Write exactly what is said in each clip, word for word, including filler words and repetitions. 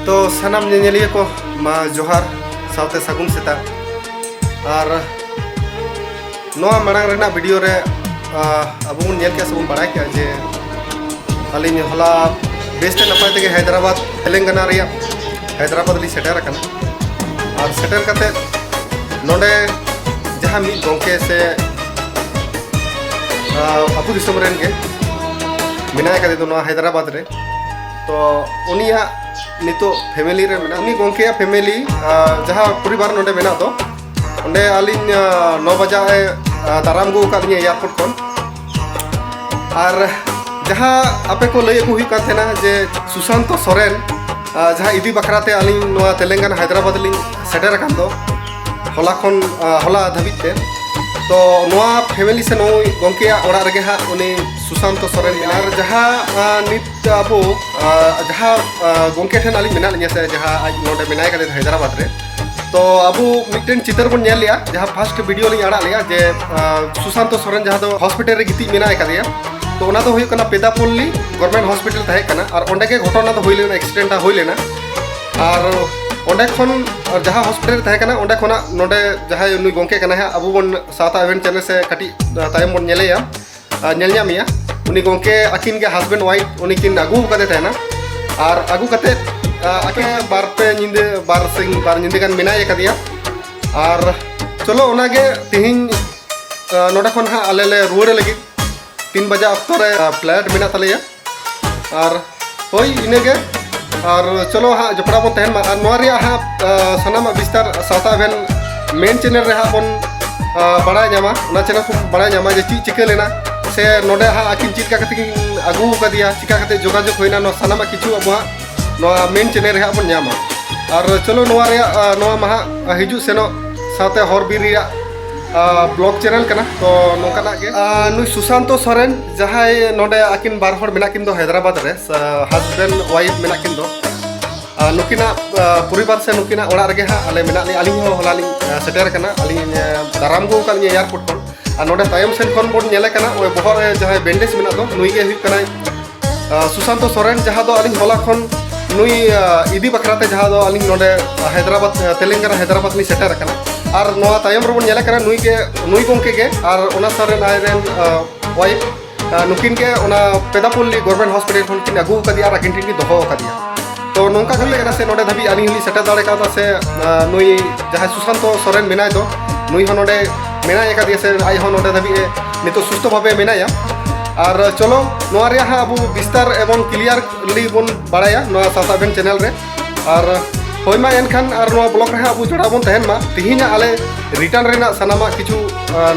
ᱛᱚ ᱥᱟᱱᱟᱢ ᱧᱮᱧᱮᱞᱤᱭᱟᱹ ᱠᱚ ᱢᱟ ᱡᱚᱦᱟᱨ ᱥᱟᱶᱛᱮ ᱥᱟᱹᱜᱩᱱ ᱥᱮᱛᱟᱜ᱾ ᱟᱨ ᱱᱚᱣᱟ ᱢᱟᱲᱟᱝ ᱨᱮᱱᱟᱜ ᱵᱷᱤᱰᱤᱭᱳ ᱨᱮ ᱟᱵᱚ ᱵᱚᱱ ᱧᱮᱞ ᱠᱮᱜᱼᱟ ᱥᱮ ᱵᱚᱱ ᱵᱟᱲᱟᱭ ᱠᱮᱜᱼᱟ ᱡᱮ ᱟᱹᱞᱤᱧ ᱦᱚᱞᱟ ᱵᱮᱥᱛᱮ ᱱᱟᱯᱟᱭ ᱛᱮᱜᱮ ᱦᱟᱭᱫᱨᱟᱵᱟᱫᱽ, ᱛᱮᱞᱮᱝᱜᱟᱱᱟ ᱨᱮᱭᱟᱜ ᱦᱟᱭᱫᱨᱟᱵᱟᱫᱽ ᱞᱤᱧ ᱥᱮᱴᱮᱨ ᱟᱠᱟᱱᱟ᱾ ᱟᱨ ᱥᱮᱴᱮᱨ ᱠᱟᱛᱮ ᱱᱚᱰᱮ ᱡᱟᱦᱟᱸ ᱢᱤᱫ ᱜᱚᱢᱠᱮ ᱥᱮ ᱟᱹᱛᱩ ᱫᱤᱥᱚᱢ ᱨᱮᱱ ᱜᱮ ᱢᱮᱱᱟᱭ ᱠᱟᱫᱮ ᱫᱚ ᱱᱚᱣᱟ ᱦᱟᱭᱫᱨᱟᱵᱟᱫᱽ ᱨᱮ, ᱛᱚ ᱩᱱᱤᱭᱟᱜ ᱱᱤᱛᱚᱜ ᱯᱷᱮᱢᱮᱞᱤ ᱨᱮ ᱢᱮᱱᱟᱜ ᱩᱱᱤ ᱜᱚᱢᱠᱮᱭᱟᱜ ᱯᱷᱮᱢᱮᱞᱤ, ᱡᱟᱦᱟᱸ ᱯᱚᱨᱤᱵᱟᱨ ᱱᱚᱰᱮ ᱢᱮᱱᱟᱜ ᱫᱚ, ᱚᱸᱰᱮ ᱟᱹᱞᱤᱧ ᱱᱚ ᱵᱟᱡᱟ ᱮ ᱫᱟᱨᱟᱢ ᱟᱹᱜᱩ ᱟᱠᱟᱫ ᱞᱤᱧᱟᱹ ᱮᱭᱟᱨᱯᱳᱨᱴ ᱠᱷᱚᱱ᱾ ᱟᱨ ᱡᱟᱦᱟᱸ ᱟᱯᱮ ᱠᱚ ᱞᱟᱹᱭ ᱟᱹᱜᱩ ᱦᱩᱭᱩᱜ ᱠᱟᱱ ᱛᱟᱦᱮᱱᱟ ᱡᱮ ᱥᱩᱥᱟᱱᱛᱚ ᱥᱚᱨᱮᱱ ᱡᱟᱦᱟᱸ ᱤᱫᱤ ᱵᱟᱠᱷᱨᱟ ᱛᱮ ᱟᱹᱞᱤᱧ ᱱᱚᱣᱟ ᱛᱮᱞᱮᱝᱜᱟᱱᱟ ᱦᱟᱭᱫᱨᱟᱵᱟᱫᱽ ᱞᱤᱧ ᱥᱮᱴᱮᱨ ᱟᱠᱟᱱ ᱫᱚ ᱦᱚᱞᱟ ᱠᱷᱚᱱ, ᱦᱚᱞᱟ ᱫᱷᱟᱹᱵᱤᱡ ᱛᱮ, ᱛᱚ ᱱᱚᱣᱟ ᱯᱷᱮᱢᱮᱞᱤ ᱥᱮ ᱱᱩᱭ ᱜᱚᱢᱠᱮᱭᱟᱜ ᱚᱲᱟᱜ ᱨᱮᱜᱮ ᱦᱟᱸᱜ ᱩᱱᱤ ᱥᱩᱥᱟᱱᱛᱚ ᱥᱚᱨᱮᱱ ᱢᱮᱱᱟᱭᱟ᱾ ᱟᱨ ᱡᱟᱦᱟᱸ ᱱᱤᱛ ᱟᱵᱚ ᱡᱟᱦᱟᱸ ᱜᱚᱢᱠᱮ ᱴᱷᱮᱱ ᱟᱹᱞᱤᱧ ᱢᱮᱱᱟᱜ ᱞᱤᱧᱟ ᱥᱮ ᱡᱟᱦᱟᱸ ᱟᱡ ᱱᱚᱰᱮ ᱢᱮᱱᱟᱭ ᱠᱟᱫᱮ ᱦᱟᱭᱫᱨᱟᱵᱟᱫᱽ ᱨᱮ, ᱛᱚ ᱟᱵᱚ ᱢᱤᱫᱴᱮᱱ ᱪᱤᱛᱟᱹᱨ ᱵᱚᱱ ᱧᱮᱞ ᱞᱮᱜᱼᱟ, ᱡᱟᱦᱟᱸ ᱯᱷᱟᱥᱴ ᱵᱷᱤᱰᱤᱭᱳ ᱞᱤᱧ ᱟᱲᱟᱜ ᱞᱮᱜᱼᱟ ᱡᱮ ᱥᱩᱥᱟᱱᱛᱚ ᱥᱚᱨᱮᱱ ᱡᱟᱦᱟᱸ ᱫᱚ ᱦᱚᱥᱯᱤᱴᱟᱞ ᱨᱮ ᱜᱤᱛᱤᱡ ᱢᱮᱱᱟᱭ ᱠᱟᱫᱮᱭᱟ, ᱛᱚ ᱚᱱᱟ ᱫᱚ ᱦᱩᱭᱩᱜ ᱠᱟᱱᱟ ᱯᱮᱫᱟᱯᱚᱞᱞᱤ ᱜᱚᱨᱢᱮᱱᱴ ᱦᱚᱥᱯᱤᱴᱟᱞ ᱛᱟᱦᱮᱸ ᱠᱟᱱᱟ᱾ ᱟᱨ ᱚᱸᱰᱮ ᱜᱮ ᱜᱷᱚᱴᱚᱱᱟ ᱫᱚ ᱦᱩᱭ ᱞᱮᱱᱟ, ᱮᱠᱥᱤᱰᱮᱱᱴ ᱦᱩᱭ ᱞᱮᱱᱟ᱾ ᱟᱨ ᱚᱸᱰᱮ ᱠᱷᱚᱱ ᱡᱟᱦᱟᱸ ᱦᱚᱥᱯᱤᱴᱟᱞ ᱨᱮ ᱛᱟᱦᱮᱸ ᱠᱟᱱᱟ, ᱚᱸᱰᱮ ᱠᱷᱚᱱᱟᱜ ᱱᱚᱰᱮ ᱡᱟᱦᱟᱸᱭ ᱩᱱᱤ ᱜᱚᱢᱠᱮ ᱠᱟᱱᱟᱭ ᱦᱟᱸᱜ, ᱟᱵᱚ ᱵᱚᱱ ᱥᱟᱶᱛᱟ ᱮᱵᱷᱮᱱ ᱪᱮᱱᱮᱞ ᱥᱮ ᱠᱟᱹᱴᱤᱡ ᱛᱟᱭᱚᱢ ᱵᱚᱱ ᱧᱮᱞᱮᱭᱟ, ᱧᱮᱞ ᱧᱟᱢᱮᱭᱟ᱾ ᱩᱱᱤ ᱜᱚᱢᱠᱮ ᱟᱹᱠᱤᱱ ᱜᱮ ᱦᱟᱥᱵᱮᱱᱰ ᱣᱟᱭᱤᱯ ᱩᱱᱤ ᱠᱤᱱ ᱟᱹᱜᱩ ᱟᱠᱟᱫᱮ ᱛᱟᱦᱮᱱᱟ᱾ ᱟᱨ ᱟᱹᱜᱩ ᱠᱟᱛᱮᱫ ᱟᱹᱠᱤᱱ ᱵᱟᱨ ᱯᱮ ᱧᱤᱫᱟᱹ, ᱵᱟᱨ ᱥᱤᱧ ᱵᱟᱨ ᱧᱤᱫᱟᱹ ᱜᱟᱱ ᱢᱮᱱᱟᱭ ᱟᱠᱟᱫᱮᱭᱟ᱾ ᱟᱨ ᱪᱚᱞᱚ ᱚᱱᱟᱜᱮ ᱛᱮᱦᱮᱧ ᱱᱚᱰᱮ ᱠᱷᱚᱱ ᱦᱟᱸᱜ ᱟᱞᱮ ᱞᱮ ᱨᱩᱣᱟᱹᱲ ᱞᱟᱹᱜᱤᱫ᱾ ᱛᱤᱱ ᱵᱟᱡᱟ ᱚᱠᱛᱚ ᱨᱮ ᱯᱷᱞᱟᱭᱤᱴ ᱢᱮᱱᱟᱜ ᱛᱟᱞᱮᱭᱟ᱾ ᱟᱨ ᱦᱳᱭ ᱤᱱᱟᱹᱜᱮ᱾ ᱟᱨ ᱪᱚᱞᱚ ᱦᱟᱸᱜ ᱡᱚᱯᱲᱟᱣ ᱵᱚᱱ ᱛᱟᱦᱮᱱ ᱢᱟ᱾ ᱟᱨ ᱱᱚᱣᱟ ᱨᱮᱭᱟᱜ ᱦᱟᱸᱜ ᱥᱟᱱᱟᱢᱟᱜ ᱵᱤᱥᱛᱟᱨ ᱥᱟᱶᱛᱟ ᱮᱵᱷᱮᱱ ᱢᱮᱱ ᱪᱮᱱᱮᱞ ᱨᱮ ᱦᱟᱸᱜ ᱵᱚᱱ ᱵᱟᱲᱟᱭ ᱧᱟᱢᱟ, ᱚᱱᱟ ᱪᱮᱱᱮᱞ ᱠᱷᱚᱱ ᱵᱟᱲᱟᱭ ᱧᱟᱢᱟ ᱡᱮ ᱪᱮᱫ ᱪᱤᱠᱟᱹ ᱞᱮᱱᱟ ᱥᱮ ᱱᱚᱰᱮ ᱦᱟᱸᱜ ᱟᱹᱠᱤᱱ ᱪᱮᱫ ᱞᱮᱠᱟ ᱠᱟᱛᱮ ᱠᱤᱱ ᱟᱹᱜᱩ ᱟᱠᱟᱫᱮᱭᱟ, ᱪᱤᱠᱟ ᱠᱟᱛᱮ ᱡᱳᱜᱟᱡᱳᱜᱽ ᱦᱩᱭᱱᱟ, ᱱᱚᱣᱟ ᱥᱟᱱᱟᱢᱟᱜ ᱠᱤᱪᱷᱩ ᱟᱵᱚ ᱦᱟᱸᱜ ᱱᱚᱣᱟ ᱢᱮᱱ ᱪᱮᱱᱮᱞ ᱨᱮ ᱦᱟᱸᱜ ᱵᱚᱱ ᱧᱟᱢᱟ᱾ ᱟᱨ ᱪᱚᱞᱚ ᱱᱚᱣᱟ ᱨᱮᱭᱟᱜ ᱱᱚᱣᱟ ᱢᱟᱦᱟ ᱦᱤᱡᱩᱜ ᱥᱮᱱᱚᱜ ᱥᱟᱶᱛᱮ ᱦᱚᱨ ᱵᱤᱨ ᱨᱮᱭᱟᱜ ᱵᱞᱚᱜ ᱪᱮᱱᱮᱞ ᱠᱟᱱᱟ, ᱛᱚ ᱱᱚᱝᱠᱟᱱᱟᱜ ᱜᱮ᱾ ᱱᱩᱭ ᱥᱩᱥᱟᱱᱛᱚ ᱥᱚᱨᱮᱱ ᱡᱟᱦᱟᱸᱭ ᱱᱚᱰᱮ ᱟᱹᱠᱤᱱ ᱵᱟᱨ ᱦᱚᱲ ᱢᱮᱱᱟᱜ ᱠᱤᱱ ᱫᱚ ᱦᱟᱭᱫᱨᱟᱵᱟᱫᱽ ᱨᱮ, ᱦᱟᱥᱵᱮᱱᱰ ᱣᱟᱭᱤᱯ ᱢᱮᱱᱟᱜ ᱠᱤᱱ ᱫᱚ, ᱱᱩᱠᱤᱱᱟᱜ ᱯᱚᱨᱤᱵᱟᱨ ᱥᱮ ᱱᱩᱠᱤᱱᱟᱜ ᱚᱲᱟᱜ ᱨᱮᱜᱮ ᱦᱟᱸᱜ ᱟᱞᱮ ᱢᱮᱱᱟᱜ ᱞᱤᱧ, ᱟᱹᱞᱤᱧ ᱦᱚᱸ ᱦᱚᱞᱟ ᱞᱤᱧ ᱥᱮᱴᱮᱨ ᱟᱠᱟᱱᱟ᱾ ᱟᱹᱞᱤᱧ ᱫᱟᱨᱟᱢ ᱟᱹᱜᱩ ᱟᱠᱟᱫ ᱞᱤᱧᱟᱹ ᱮᱭᱟᱨᱯᱳᱨᱴ ᱠᱷᱚᱱ᱾ ᱟᱨ ᱱᱚᱰᱮ ᱛᱟᱭᱚᱢ ᱥᱮᱱ ᱠᱷᱚᱱ ᱵᱚᱱ ᱧᱮᱞᱮ ᱠᱟᱱᱟ, ᱱᱚᱜᱼᱚᱭ ᱵᱚᱦᱚᱜ ᱨᱮ ᱡᱟᱦᱟᱸᱭ ᱵᱮᱱᱰᱮᱡᱽ ᱢᱮᱱᱟᱜ ᱫᱚ, ᱱᱩᱭ ᱜᱮ ᱦᱩᱭᱩᱜ ᱠᱟᱱᱟᱭ ᱥᱩᱥᱟᱱᱛᱚ ᱥᱚᱨᱮᱱ, ᱡᱟᱦᱟᱸ ᱫᱚ ᱟᱹᱞᱤᱧ ᱦᱚᱞᱟ ᱠᱷᱚᱱ ᱱᱩᱭ ᱤᱫᱤ ᱵᱟᱠᱷᱨᱟ ᱛᱮ, ᱡᱟᱦᱟᱸ ᱫᱚ ᱟᱹᱞᱤᱧ ᱱᱚᱰᱮ ᱦᱟᱭᱫᱨᱟᱵᱟᱫᱽ, ᱛᱮᱞᱮᱝᱜᱟᱱᱟ ᱦᱟᱭᱫᱨᱟᱵᱟᱫᱽ ᱞᱤᱧ ᱥᱮᱴᱮᱨ ᱟᱠᱟᱱᱟ᱾ ᱟᱨ ᱱᱚᱣᱟ ᱛᱟᱭᱚᱢ ᱨᱮᱵᱚᱱ ᱧᱮᱞᱮ ᱠᱟᱱᱟ ᱱᱩᱭ ᱜᱮ, ᱱᱩᱭ ᱜᱚᱢᱠᱮ ᱜᱮ ᱟᱨ ᱚᱱᱟ ᱥᱟᱶ ᱨᱮᱱ ᱟᱡ ᱨᱮᱱ ᱣᱟᱭᱤᱯᱷ, ᱱᱩᱠᱤᱱ ᱜᱮ ᱚᱱᱟ ᱯᱮᱫᱟᱯᱚᱞᱞᱤ ᱜᱚᱵᱷᱚᱨᱢᱮᱱᱴ ᱦᱚᱥᱯᱤᱴᱟᱞ ᱠᱷᱚᱱ ᱠᱤᱱ ᱟᱹᱜᱩ ᱟᱠᱟᱫᱮᱭᱟ ᱟᱨ ᱟᱹᱠᱤᱱ ᱴᱷᱮᱱ ᱠᱤᱱ ᱫᱚᱦᱚ ᱟᱠᱟᱫᱮᱭᱟ᱾ ᱛᱚ ᱱᱚᱝᱠᱟ ᱠᱟᱛᱮ ᱠᱟᱱᱟ ᱥᱮ ᱱᱚᱰᱮ ᱫᱷᱟᱹᱵᱤᱡ ᱟᱹᱞᱤᱧ ᱦᱚᱸᱞᱤᱧ ᱥᱮᱴᱮᱨ ᱫᱟᱲᱮ ᱠᱟᱣᱫᱟ ᱥᱮ ᱱᱩᱭ ᱡᱟᱦᱟᱸᱭ ᱥᱩᱥᱟᱱᱛᱚ ᱥᱚᱨᱮᱱ ᱢᱮᱱᱟᱭ ᱫᱚ, ᱱᱩᱭ ᱦᱚᱸ ᱱᱚᱰᱮ ᱢᱮᱱᱟᱭ ᱟᱠᱟᱫᱮᱭᱟ ᱥᱮ ᱟᱡ ᱦᱚᱸ ᱱᱚᱰᱮ ᱫᱷᱟᱹᱵᱤᱡ ᱮ ᱱᱤᱛᱚᱜ ᱥᱩᱥᱛᱷᱚ ᱵᱷᱟᱵᱮ ᱢᱮᱱᱟᱭᱟ᱾ ᱟᱨ ᱪᱚᱞᱚ, ᱱᱚᱣᱟ ᱨᱮᱭᱟᱜ ᱦᱟᱸᱜ ᱟᱵᱚ ᱵᱤᱥᱛᱟᱨ ᱮᱵᱚᱝ ᱠᱞᱤᱭᱟᱨᱞᱤ ᱵᱚᱱ ᱵᱟᱲᱟᱭᱟ ᱱᱚᱣᱟ ᱥᱟᱶᱛᱟ ᱟᱵᱮᱱ ᱪᱮᱱᱮᱞ ᱨᱮ᱾ ᱟᱨ ᱦᱳᱭ ᱢᱟ ᱮᱱᱠᱷᱟᱱ, ᱟᱨ ᱱᱚᱣᱟ ᱵᱞᱚᱜ ᱨᱮ ᱦᱟᱸᱜ ᱟᱵᱚ ᱡᱚᱲᱟᱣ ᱵᱚᱱ ᱛᱟᱦᱮᱱ ᱢᱟ᱾ ᱛᱮᱦᱮᱧᱟᱜ ᱟᱞᱮ ᱨᱤᱴᱟᱨᱱ ᱨᱮᱱᱟᱜ ᱥᱟᱱᱟᱢᱟᱜ ᱠᱤᱪᱷᱩ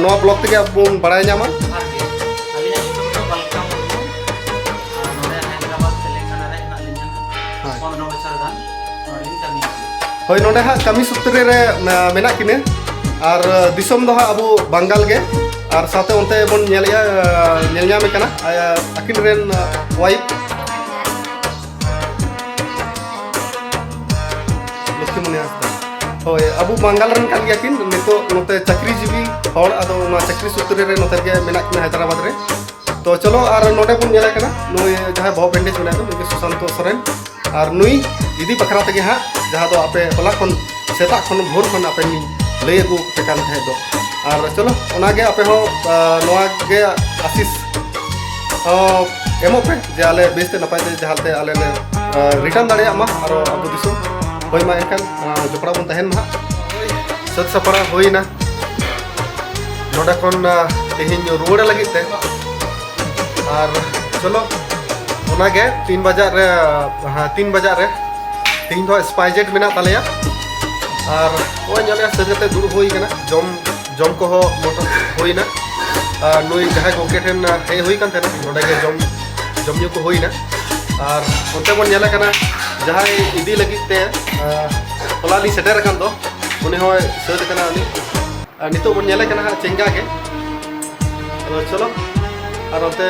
ᱱᱚᱣᱟ ᱵᱞᱚᱜ ᱛᱮᱜᱮ ᱟᱵᱚ ᱵᱚᱱ ᱵᱟᱲᱟᱭ ᱧᱟᱢᱟ᱾ ᱡᱚᱦᱟᱨ ᱜᱮ᱾ ᱟᱹᱞᱤᱧᱟᱜ ᱧᱩᱛᱩᱢ ᱫᱚ ᱵᱟᱞᱠᱟ ᱢᱩᱨᱢᱩ᱾ ᱟᱨ ᱱᱚᱰᱮ ᱦᱟᱭᱫᱨᱟᱵᱟᱫᱽ ᱛᱮᱞᱮᱝᱜᱟᱱᱟ ᱨᱮ ᱦᱮᱱᱟᱜ ᱞᱤᱧᱟ᱾ ᱦᱳᱭ᱾ ᱯᱚᱱᱨᱚ ᱵᱚᱪᱷᱚᱨ ᱜᱟᱱ ᱱᱚᱰᱮ ᱞᱤᱧ ᱠᱟᱹᱢᱤ ᱠᱟᱱᱟ᱾ ᱦᱳᱭ, ᱱᱚᱰᱮ ᱦᱟᱸᱜ ᱠᱟᱹᱢᱤ ᱥᱩᱛᱨᱮ ᱨᱮ ᱢᱮᱱᱟᱜ ᱠᱤᱱᱟᱹ᱾ ᱟᱨ ᱫᱤᱥᱚᱢ ᱫᱚ ᱦᱟᱸᱜ ᱟᱵᱚ ᱵᱟᱝᱜᱟᱞ ᱜᱮ᱾ ᱟᱨ ᱥᱟᱶᱛᱮ ᱚᱱᱛᱮ ᱵᱚᱱ ᱧᱮᱞᱮᱜᱼᱟ, ᱧᱮᱞ ᱧᱟᱢᱮ ᱠᱟᱱᱟ ᱟᱹᱠᱤᱱ ᱨᱮᱱ ᱣᱟᱭᱤᱯᱷ ᱞᱚᱠᱠᱷᱤᱢᱚᱱᱤ ᱦᱟᱸᱥᱫᱟ᱾ ᱦᱳᱭ, ᱟᱵᱚ ᱵᱟᱝᱜᱟᱞ ᱨᱮᱱ ᱠᱟᱱ ᱜᱮᱭᱟ ᱠᱤᱱ᱾ ᱱᱤᱛᱚᱜ ᱱᱚᱛᱮ ᱪᱟᱹᱠᱨᱤᱡᱤᱵᱤ ᱦᱚᱲ, ᱟᱫᱚ ᱚᱱᱟ ᱪᱟᱹᱠᱨᱤ ᱥᱩᱛᱨᱮ ᱨᱮ ᱱᱚᱛᱮ ᱨᱮᱜᱮ ᱢᱮᱱᱟᱜ ᱠᱤᱱᱟ ᱦᱟᱭᱫᱨᱟᱵᱟᱫᱽ ᱨᱮ᱾ ᱛᱚ ᱪᱚᱞᱚ, ᱟᱨ ᱱᱚᱰᱮ ᱵᱚᱱ ᱧᱮᱞᱮ ᱠᱟᱱᱟ, ᱱᱩᱭ ᱡᱟᱦᱟᱸᱭ ᱵᱚᱦᱚᱜ ᱵᱮᱱᱰᱮᱡᱽ ᱢᱮᱱᱟᱭ ᱫᱚ, ᱱᱩᱭ ᱜᱮ ᱥᱩᱥᱟᱱᱛᱚ ᱥᱚᱨᱮᱱ᱾ ᱟᱨ ᱱᱩᱭ ᱤᱫᱤ ᱵᱟᱠᱷᱨᱟ ᱛᱮᱜᱮ ᱦᱟᱸᱜ, ᱡᱟᱦᱟᱸ ᱫᱚ ᱟᱯᱮ ᱦᱚᱞᱟ ᱠᱷᱚᱱ, ᱥᱮᱛᱟᱜ ᱠᱷᱚᱱ, ᱵᱷᱳᱨ ᱠᱷᱚᱱ ᱟᱯᱮ ᱞᱤᱧ ᱞᱟᱹᱭ ᱟᱹᱜᱩ ᱟᱯᱮ ᱠᱟᱱ ᱛᱟᱦᱮᱸᱫ ᱫᱚ᱾ ᱟᱨ ᱪᱚᱞᱚ, ᱚᱱᱟᱜᱮ ᱟᱯᱮ ᱦᱚᱸ ᱱᱚᱣᱟ ᱜᱮ ᱟᱥᱤᱥ ᱮᱢᱚᱜ ᱯᱮ ᱡᱮ ᱟᱞᱮ ᱵᱮᱥᱛᱮ ᱱᱟᱯᱟᱭᱛᱮ ᱡᱟᱦᱟᱸᱛᱮ ᱟᱞᱮ ᱞᱮ ᱨᱤᱴᱟᱨᱱ ᱫᱟᱲᱮᱭᱟᱜ ᱢᱟ ᱟᱨᱚ ᱟᱵᱚ ᱫᱤᱥᱚᱢ᱾ ᱦᱳᱭ ᱢᱟ ᱮᱱᱠᱷᱟᱱ, ᱡᱚᱯᱲᱟᱣ ᱵᱚᱱ ᱛᱟᱦᱮᱱ ᱢᱟ ᱦᱟᱸᱜ᱾ ᱥᱟᱹᱛ ᱥᱟᱯᱲᱟᱣ ᱦᱩᱭᱱᱟ ᱱᱚᱰᱮ ᱠᱷᱚᱱ ᱛᱮᱦᱮᱧ ᱨᱩᱣᱟᱹᱲ ᱞᱟᱹᱜᱤᱫ ᱛᱮ᱾ ᱟᱨ ᱪᱚᱞᱚ, ᱚᱱᱟᱜᱮ ᱛᱤᱱ ᱵᱟᱡᱟᱜ ᱨᱮ, ᱦᱮᱸ, ᱛᱤᱱ ᱵᱟᱡᱟᱜ ᱨᱮ ᱛᱮᱦᱮᱧ ᱫᱚ ᱥᱯᱟᱭᱡᱮᱴ ᱢᱮᱱᱟᱜ ᱛᱟᱞᱮᱭᱟ᱾ ᱟᱨ ᱱᱚᱜᱼᱚᱭ ᱧᱮᱞᱮᱜᱼᱟ, ᱥᱟᱹᱨᱤ ᱠᱟᱛᱮ ᱫᱩᱲᱩᱵ ᱦᱩᱭ ᱠᱟᱱᱟ, ᱡᱚᱢ ᱡᱚᱢ ᱠᱚᱦᱚᱸ ᱢᱚᱴᱟ ᱦᱩᱭᱱᱟ᱾ ᱟᱨ ᱱᱩᱭ ᱡᱟᱦᱟᱸᱭ ᱜᱚᱢᱠᱮ ᱴᱷᱮᱱ ᱦᱮᱡ ᱦᱩᱭ ᱠᱟᱱ ᱛᱟᱦᱮᱱᱟ, ᱱᱚᱰᱮ ᱜᱮ ᱡᱚᱢ ᱡᱚᱢ ᱧᱩ ᱠᱚ ᱦᱩᱭᱱᱟ᱾ ᱟᱨ ᱚᱱᱛᱮ ᱵᱚᱱ ᱧᱮᱞᱮ ᱠᱟᱱᱟ, ᱡᱟᱦᱟᱸᱭ ᱤᱫᱤ ᱞᱟᱹᱜᱤᱫ ᱛᱮ ᱦᱚᱞᱟ ᱞᱤᱧ ᱥᱮᱴᱮᱨ ᱟᱠᱟᱱ ᱫᱚ, ᱩᱱᱤ ᱦᱚᱸᱭ ᱥᱟᱹᱛ ᱟᱠᱟᱱᱟ᱾ ᱩᱱᱤ ᱟᱨ ᱱᱤᱛᱚᱜ ᱵᱚᱱ ᱧᱮᱞᱮ ᱠᱟᱱᱟ ᱦᱟᱸᱜ ᱪᱮᱝᱜᱟ ᱜᱮ᱾ ᱟᱫᱚ ᱪᱚᱞᱚ, ᱟᱨ ᱚᱱᱛᱮ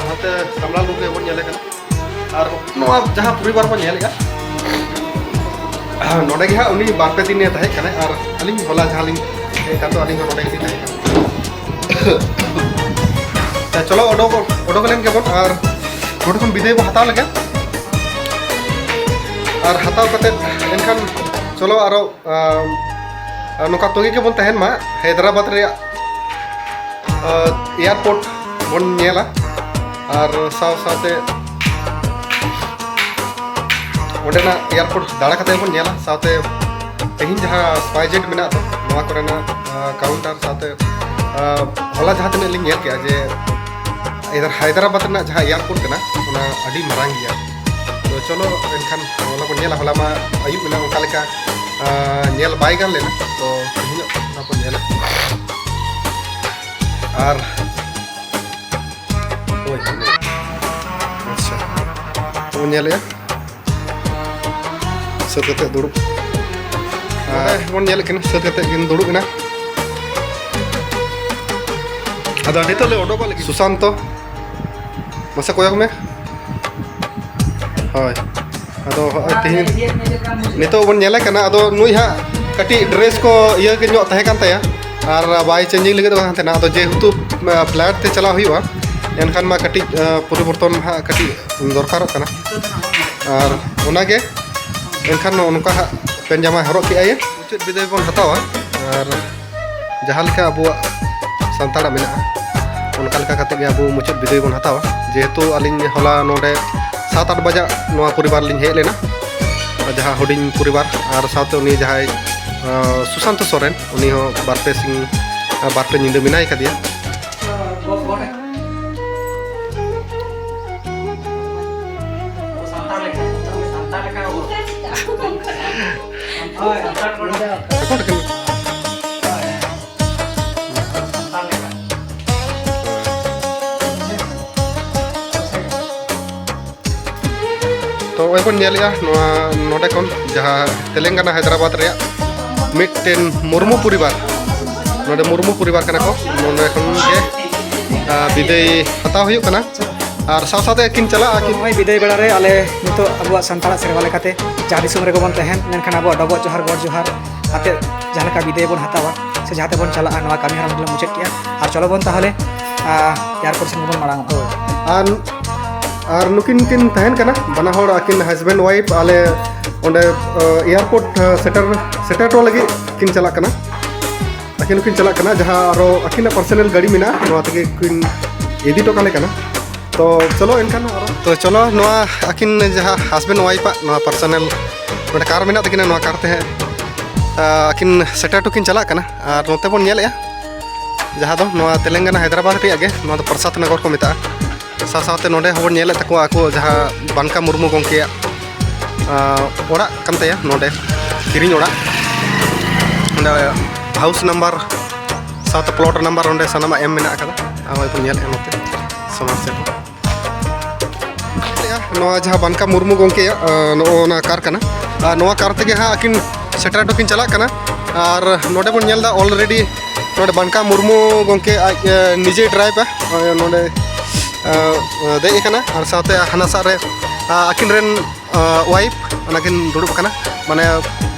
ᱦᱟᱱᱛᱮ ᱥᱟᱢᱲᱟ ᱞᱩᱠ ᱨᱮ ᱵᱚᱱ ᱧᱮᱞᱮ ᱠᱟᱱᱟ᱾ ᱟᱨ ᱱᱚᱣᱟ ᱡᱟᱦᱟᱸ ᱯᱚᱨᱤᱵᱟᱨ ᱵᱚᱱ ᱧᱮᱞᱮᱜᱼᱟ, ᱱᱚᱰᱮ ᱜᱮ ᱦᱟᱸᱜ ᱩᱱᱤ ᱵᱟᱨ ᱯᱮ ᱫᱤᱱᱮ ᱛᱟᱦᱮᱸ ᱠᱟᱱᱟ᱾ ᱟᱨ ᱟᱹᱞᱤᱧ ᱦᱚᱞᱟ ᱡᱟᱦᱟᱸ ᱞᱤᱧ ᱦᱮᱡ ᱠᱟᱱ ᱫᱚ, ᱟᱹᱞᱤᱧ ᱦᱚᱸ ᱱᱚᱰᱮ ᱜᱮᱞᱤᱧ ᱛᱟᱦᱮᱸ ᱠᱟᱱᱟ᱾ ᱪᱚᱞᱚ, ᱚᱰᱚᱠ ᱚᱰᱚᱠ ᱞᱮᱱ ᱜᱮᱵᱚᱱ ᱟᱨ ᱱᱚᱰᱮ ᱠᱷᱚᱱ ᱵᱤᱫᱟᱹᱭ ᱵᱚᱱ ᱦᱟᱛᱟᱣ ᱞᱮᱜᱮ᱾ ᱟᱨ ᱦᱟᱛᱟᱣ ᱠᱟᱛᱮᱫ ᱮᱱᱠᱷᱟᱱ ᱪᱚᱞᱚ ᱟᱨᱚ, ᱟᱸ, ᱱᱚᱝᱠᱟ ᱛᱚᱸᱜᱮ ᱜᱮᱵᱚᱱ ᱛᱟᱦᱮᱱ ᱢᱟ᱾ ᱦᱟᱭᱫᱨᱟᱵᱟᱫᱽ ᱨᱮᱭᱟᱜ, ᱟᱸ, ᱮᱭᱟᱨᱯᱳᱨᱴ ᱵᱚᱱ ᱧᱮᱞᱟ ᱟᱨ ᱥᱟᱶ ᱥᱟᱶᱛᱮ ᱚᱸᱰᱮᱱᱟᱜ ᱮᱭᱟᱨᱯᱳᱨᱴ ᱫᱟᱬᱟ ᱠᱟᱛᱮ ᱵᱚᱱ ᱧᱮᱞᱟ, ᱥᱟᱶᱛᱮ ᱛᱮᱦᱮᱧ ᱡᱟᱦᱟᱸ ᱥᱯᱟᱭᱡᱮᱴ ᱢᱮᱱᱟᱜ ᱫᱚ, ᱱᱚᱣᱟ ᱠᱚᱨᱮᱱᱟᱜ, ᱟᱸ, ᱠᱟᱣᱩᱱᱴᱟᱨ, ᱥᱟᱶᱛᱮ, ᱟᱸ, ᱦᱚᱞᱟ ᱡᱟᱦᱟᱸ ᱛᱤᱱᱟᱹᱜ ᱞᱤᱧ ᱧᱮᱞ ᱠᱮᱜᱼᱟ ᱡᱮ ᱤᱫᱷᱟᱨ ᱦᱟᱭᱫᱨᱟᱵᱟᱫᱽ ᱨᱮᱱᱟᱜ ᱡᱟᱦᱟᱸ ᱮᱭᱟᱨᱯᱳᱨᱴ ᱠᱟᱱᱟ, ᱚᱱᱟ ᱟᱹᱰᱤ ᱢᱟᱨᱟᱝ ᱜᱮᱭᱟ᱾ ᱛᱚ ᱪᱚᱞᱚ ᱮᱱᱠᱷᱟᱱ ᱦᱚᱞᱟ ᱵᱚᱱ ᱧᱮᱞᱟ, ᱦᱚᱞᱟ ᱢᱟ ᱟᱹᱭᱩᱵ ᱮᱱᱟ, ᱚᱱᱠᱟ ᱞᱮᱠᱟ, ᱟᱸ, ᱧᱮᱞ ᱵᱟᱭ ᱜᱟᱱ ᱞᱮᱱᱟ᱾ ᱛᱚ ᱛᱮᱦᱮᱧᱚᱜ ᱚᱱᱟ ᱵᱚᱱ ᱧᱮᱞᱟ᱾ ᱟᱨ ᱦᱳᱭ, ᱟᱪᱪᱷᱟ, ᱵᱚᱱ ᱧᱮᱞᱮᱜᱼᱟ᱾ ᱥᱟᱹᱛ ᱠᱟᱛᱮ ᱫᱩᱲᱩᱵ᱾ ᱟᱨ ᱵᱚᱱ ᱧᱮᱞᱮᱫ ᱠᱤᱱᱟ, ᱥᱟᱹᱛ ᱠᱟᱛᱮ ᱠᱤᱱ ᱫᱩᱲᱩᱵ ᱮᱱᱟ᱾ ᱟᱫᱚ ᱱᱤᱛᱚᱜ ᱞᱮ ᱚᱰᱚᱠᱚᱜ ᱞᱟᱹᱜᱤᱫ᱾ ᱥᱩᱥᱟᱱᱛᱚ, ᱢᱟᱥᱮ ᱠᱚᱭᱚᱜ ᱢᱮ᱾ ᱦᱳᱭ, ᱟᱫᱚ ᱦᱚᱸᱜᱼᱚᱭ ᱛᱮᱦᱮᱧ ᱱᱤᱛᱚᱜ ᱵᱚᱱ ᱧᱮᱞᱮ ᱠᱟᱱᱟ᱾ ᱟᱫᱚ ᱱᱩᱭ ᱦᱟᱸᱜ ᱠᱟᱹᱴᱤᱡ ᱰᱨᱮᱥ ᱠᱚ ᱤᱭᱟᱹ ᱜᱮ ᱧᱚᱜ ᱛᱟᱦᱮᱸ ᱠᱟᱱ ᱛᱟᱭᱟ, ᱟᱨ ᱵᱟᱭ ᱪᱮᱧᱡᱤᱝ ᱞᱟᱹᱜᱤᱫᱚᱜ ᱠᱟᱱ ᱛᱟᱦᱮᱱᱟ᱾ ᱟᱫᱚ ᱡᱮᱦᱮᱛᱩ, ᱟᱸ, ᱯᱷᱞᱟᱭᱤᱴ ᱛᱮ ᱪᱟᱞᱟᱣ ᱦᱩᱭᱩᱜᱼᱟ, ᱮᱱᱠᱷᱟᱱ ᱢᱟ ᱠᱟᱹᱴᱤᱡ, ᱟᱸ, ᱯᱚᱨᱤᱵᱚᱨᱛᱚᱱ ᱦᱟᱸᱜ ᱠᱟᱹᱴᱤᱡ ᱫᱚᱨᱠᱟᱨᱚᱜ ᱠᱟᱱᱟ᱾ ᱟᱨ ᱚᱱᱟᱜᱮ ᱮᱱᱠᱷᱟᱱ ᱱᱚᱜᱼᱚ ᱱᱚᱝᱠᱟ ᱦᱟᱸᱜ ᱯᱮᱱ ᱡᱟᱢᱟᱭ ᱦᱚᱨᱚᱜ ᱠᱮᱜᱼᱟᱭ᱾ ᱢᱩᱪᱟᱹᱫ ᱵᱤᱫᱟᱹᱭ ᱵᱚᱱ ᱦᱟᱛᱟᱣᱟ, ᱟᱨ ᱡᱟᱦᱟᱸ ᱞᱮᱠᱟ ᱟᱵᱚᱣᱟᱜ ᱥᱟᱱᱛᱟᱲᱟᱜ ᱢᱮᱱᱟᱜᱼᱟ, ᱚᱱᱠᱟ ᱞᱮᱠᱟ ᱠᱟᱛᱮ ᱜᱮ ᱟᱵᱚ ᱢᱩᱪᱟᱹᱫ ᱵᱤᱫᱟᱹᱭ ᱵᱚᱱ ᱦᱟᱛᱟᱣᱟ᱾ ᱡᱮᱦᱮᱛᱩ ᱟᱹᱞᱤᱧ ᱦᱚᱞᱟ ᱱᱚᱰᱮ ᱥᱟᱛ ᱟᱴ ᱵᱟᱡᱟᱜ ᱱᱚᱣᱟ ᱯᱚᱨᱤᱵᱟᱨ ᱞᱤᱧ ᱦᱮᱡ ᱞᱮᱱᱟ, ᱡᱟᱦᱟᱸ ᱦᱩᱰᱤᱧ ᱯᱚᱨᱤᱵᱟᱨ, ᱟᱨ ᱥᱟᱶᱛᱮ ᱩᱱᱤ ᱡᱟᱦᱟᱸᱭ, ᱟᱸ, ᱥᱩᱥᱟᱱᱛᱚ ᱥᱚᱨᱮᱱ, ᱩᱱᱤ ᱦᱚᱸ ᱵᱟᱨ ᱯᱮ ᱥᱤᱧ, ᱵᱟᱨ ᱯᱮ ᱧᱤᱫᱟᱹ ᱢᱮᱱᱟᱭ ᱠᱟᱫᱮᱭᱟ᱾ ᱥᱟᱱᱛᱟᱲ ᱞᱮᱠᱟ, ᱥᱟᱱᱛᱟᱲ ᱞᱮᱠᱟ ᱨᱚᱲ᱾ ᱦᱳᱭ, ᱥᱟᱱᱛᱟᱲ ᱨᱚᱲ᱾ ᱨᱮᱠᱚᱨᱰ ᱠᱟᱱᱟ᱾ ᱥᱟᱱᱛᱟᱲ ᱞᱮᱠᱟ᱾ ᱛᱚ ᱱᱚᱜᱼᱚᱭ ᱵᱚᱱ ᱧᱮᱞᱮᱜᱼᱟ ᱱᱚᱣᱟ ᱱᱚᱰᱮ ᱠᱷᱚᱱ ᱡᱟᱦᱟᱸ ᱛᱮᱞᱮᱝᱜᱟᱱᱟ ᱦᱟᱭᱫᱨᱟᱵᱟᱫᱽ ᱨᱮᱭᱟᱜ ᱢᱤᱫᱴᱮᱱ ᱢᱩᱨᱢᱩ ᱯᱚᱨᱤᱵᱟᱨ, ᱱᱚᱰᱮ ᱢᱩᱨᱢᱩ ᱯᱚᱨᱤᱵᱟᱨ ᱠᱟᱱᱟ ᱠᱚ, ᱱᱚᱰᱮ ᱠᱷᱚᱱ ᱜᱮ, ᱟᱸ, ᱵᱤᱫᱟᱹᱭ ᱦᱟᱛᱟᱣ ᱦᱩᱭᱩᱜ ᱠᱟᱱᱟ᱾ ᱟᱨ ᱥᱟᱶ ᱥᱟᱶᱛᱮ ᱠᱤᱱ ᱪᱟᱞᱟᱜᱼᱟ ᱠᱤᱱ᱾ ᱱᱚᱜᱼᱚᱭ ᱵᱤᱫᱟᱹᱭ ᱵᱮᱲᱟ ᱨᱮ ᱟᱞᱮ ᱱᱤᱛᱚᱜ ᱟᱵᱚᱣᱟᱜ ᱥᱟᱱᱛᱟᱲᱟᱜ ᱥᱮᱨᱣᱟ ᱞᱮᱠᱟᱛᱮ ᱡᱟᱦᱟᱸ ᱫᱤᱥᱚᱢ ᱨᱮᱜᱮ ᱵᱚᱱ ᱛᱟᱦᱮᱱ, ᱢᱮᱱᱠᱷᱟᱱ ᱟᱵᱚᱣᱟᱜ ᱰᱚᱵᱚᱜ ᱡᱚᱦᱟᱨ, ᱜᱚᱰ ᱡᱚᱦᱟᱨ ᱟᱛᱮ ᱡᱟᱦᱟᱸ ᱞᱮᱠᱟ ᱵᱤᱫᱟᱹᱭ ᱵᱚᱱ ᱦᱟᱛᱟᱣᱟ ᱥᱮ ᱡᱟᱦᱟᱸ ᱛᱮᱵᱚᱱ ᱪᱟᱞᱟᱜᱼᱟ, ᱱᱚᱣᱟ ᱠᱟᱹᱢᱤ ᱦᱚᱨᱟ ᱵᱚᱱ ᱢᱩᱪᱟᱹᱫ ᱠᱮᱜᱼᱟ᱾ ᱟᱨ ᱪᱚᱞᱚ ᱵᱚᱱ ᱛᱟᱦᱚᱞᱮ, ᱟᱸ, ᱮᱭᱟᱨᱯᱳᱨᱴ ᱥᱮᱱ ᱜᱮᱵᱚᱱ ᱢᱟᱲᱟᱝ ᱚᱜᱼᱟ᱾ ᱟᱨ ᱟᱨ ᱱᱩᱠᱤᱱ ᱠᱤᱱ ᱛᱟᱦᱮᱱ ᱠᱟᱱᱟ, ᱵᱟᱱᱟ ᱦᱚᱲ ᱟᱹᱠᱤᱱ husband wife ᱟᱞᱮ ᱚᱸᱰᱮ ᱮᱭᱟᱨᱯᱳᱨᱴ ᱥᱮᱴᱮᱨ ᱥᱮᱴᱮᱨ ᱦᱚᱴᱚ ᱞᱟᱹᱜᱤᱫ ᱠᱤᱱ ᱪᱟᱞᱟᱜ ᱠᱟᱱᱟ᱾ ᱟᱹᱠᱤᱱ ᱦᱚᱸᱠᱤᱱ ᱪᱟᱞᱟᱜ ᱠᱟᱱᱟ, ᱡᱟᱦᱟᱸ ᱟᱨᱚ ᱟᱹᱠᱤᱱᱟᱜ ᱯᱟᱨᱥᱚᱱᱟᱞ ᱜᱟᱹᱰᱤ ᱢᱮᱱᱟᱜᱼᱟ, ᱱᱚᱣᱟ ᱛᱮᱜᱮ ᱠᱤᱱ ᱤᱫᱤ ᱦᱚᱴᱚ ᱠᱟᱞᱮ ᱠᱟᱱᱟ᱾ ᱛᱚ ᱪᱚᱞᱚ ᱮᱱᱠᱷᱟᱱ ᱟᱨᱚ, ᱛᱚ ᱪᱚᱞᱚ ᱱᱚᱣᱟ ᱟᱹᱠᱤᱱ ᱡᱟᱦᱟᱸ husband wife ᱟᱜ ᱱᱚᱣᱟ ᱯᱟᱨᱥᱚᱱᱟᱞ ᱱᱚᱰᱮ ᱠᱟᱨ ᱢᱮᱱᱟᱜ ᱛᱟᱹᱠᱤᱱᱟ, ᱱᱚᱣᱟ ᱠᱟᱨ ᱛᱮ ᱦᱟᱸᱜ ᱟᱹᱠᱤᱱ ᱥᱮᱴᱮᱨ ᱦᱚᱴᱚ ᱠᱤᱱ ᱪᱟᱞᱟᱜ ᱠᱟᱱᱟ᱾ ᱟᱨ ᱱᱚᱛᱮ ᱵᱚᱱ ᱧᱮᱞᱮᱫᱼᱟ, ᱡᱟᱦᱟᱸ ᱫᱚ ᱱᱚᱣᱟ ᱛᱮᱞᱮᱝᱜᱟᱱᱟ ᱦᱟᱭᱫᱨᱟᱵᱟᱫᱽ ᱨᱮᱭᱟᱜ ᱜᱮ, ᱱᱚᱣᱟ ᱫᱚ ᱯᱨᱚᱥᱟᱫᱽ ᱱᱚᱜᱚᱨ ᱠᱚ ᱢᱮᱛᱟᱜᱼᱟ᱾ ᱥᱟᱶ ᱥᱟᱶᱛᱮ ᱱᱚᱰᱮ ᱦᱚᱸᱵᱚᱱ ᱧᱮᱞᱮᱫ ᱛᱟᱠᱚᱣᱟ ᱟᱠᱚ ᱡᱟᱦᱟᱸ ᱵᱟᱱᱠᱟ ᱢᱩᱨᱢᱩ ᱜᱚᱢᱠᱮᱭᱟᱜ, ᱟᱸ, ᱚᱲᱟᱜ ᱠᱟᱱ ᱛᱟᱭᱟ ᱱᱚᱰᱮ, ᱠᱤᱨᱤᱧ ᱚᱲᱟᱜ᱾ ᱚᱸᱰᱮ ᱦᱟᱣᱩᱥ ᱱᱟᱢᱵᱟᱨ ᱥᱟᱶᱛᱮ ᱯᱞᱚᱴ ᱱᱟᱢᱵᱟᱨ ᱚᱸᱰᱮ ᱥᱟᱱᱟᱢᱟᱜ ᱮᱢ ᱢᱮᱱᱟᱜ ᱟᱠᱟᱫᱟ᱾ ᱟᱨ ᱱᱚᱜᱼᱚᱭ ᱵᱚᱱ ᱧᱮᱞᱮᱫᱼᱟ ᱱᱚᱛᱮ ᱥᱟᱢᱟᱝ ᱥᱮᱫ ᱦᱚᱸ᱾ ᱱᱚᱣᱟ ᱡᱟᱦᱟᱸ ᱵᱟᱱᱠᱟ ᱢᱩᱨᱢᱩ ᱜᱚᱢᱠᱮᱭᱟᱜ, ᱟᱸ, ᱱᱚᱜᱼᱚ ᱱᱟ ᱠᱟᱨ ᱠᱟᱱᱟ᱾ ᱟᱨ ᱱᱚᱣᱟ ᱠᱟᱨ ᱛᱮᱜᱮ ᱦᱟᱸᱜ ᱟᱹᱠᱤᱱ ᱥᱮᱴᱮᱨ ᱦᱚᱴᱚ ᱠᱤᱱ ᱪᱟᱞᱟᱜ ᱠᱟᱱᱟ᱾ ᱟᱨ ᱱᱚᱰᱮ ᱵᱚᱱ ᱧᱮᱞ ᱮᱫᱟ already ᱱᱚᱰᱮ ᱵᱟᱱᱠᱟ ᱢᱩᱨᱢᱩ ᱜᱚᱢᱠᱮ ᱟᱡ, ᱮ, ᱱᱤᱡᱮᱭ ᱰᱨᱟᱭᱤᱵᱷᱟ᱾ ᱱᱚᱜᱼᱚᱭ ᱱᱚᱰᱮ, ᱮ, ᱫᱮᱡ ᱟᱠᱟᱱᱟ ᱟᱨ ᱥᱟᱶᱛᱮ ᱦᱟᱱᱟ ᱥᱟᱜ ᱨᱮ, ᱟ, ᱟᱹᱠᱤᱱ ᱨᱮᱱ, ᱟ, ᱣᱟᱭᱤᱯᱷ ᱚᱱᱟᱠᱤᱱ ᱫᱩᱲᱩᱵ ᱟᱠᱟᱱᱟ᱾ ᱢᱟᱱᱮ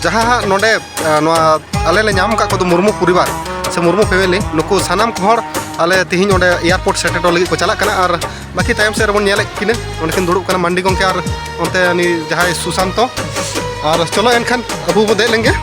ᱡᱟᱦᱟᱸ ᱦᱟᱸᱜ ᱱᱚᱰᱮ, ᱟ, ᱱᱚᱣᱟ ᱟᱞᱮ ᱞᱮ ᱧᱟᱢ ᱟᱠᱟᱫ ᱠᱚᱫᱚ ᱢᱩᱨᱢᱩ ᱯᱚᱨᱤᱵᱟᱨ ᱥᱮ ᱢᱩᱨᱢᱩ ᱯᱷᱮᱢᱮᱞᱤ, ᱱᱩᱠᱩ ᱥᱟᱱᱟᱢ ᱠᱚ ᱦᱚᱲ ᱟᱞᱮ ᱛᱮᱦᱮᱧ ᱚᱸᱰᱮ ᱮᱭᱟᱨᱯᱳᱨᱴ ᱥᱮᱴᱮᱨᱚᱜ ᱞᱟᱹᱜᱤᱫ ᱠᱚ ᱪᱟᱞᱟᱜ ᱠᱟᱱᱟ᱾ ᱟᱨ ᱵᱟᱹᱠᱤ ᱛᱟᱭᱚᱢ ᱥᱮᱫ ᱨᱮᱵᱚᱱ ᱧᱮᱞᱮᱫ ᱠᱤᱱᱟ, ᱚᱸᱰᱮ ᱠᱤᱱ ᱫᱩᱲᱩᱵ ᱠᱟᱱᱟ ᱢᱟᱱᱰᱤ ᱜᱚᱢᱠᱮ ᱟᱨ ᱚᱱᱛᱮ ᱩᱱᱤ ᱡᱟᱦᱟᱸᱭ ᱥᱩᱥᱟᱱᱛᱚ᱾ ᱟᱨ ᱪᱚᱞᱚ ᱮᱱᱠᱷᱟᱱ ᱟᱵᱚ ᱵᱚ ᱫᱮᱡ ᱞᱮᱱᱜᱮ᱾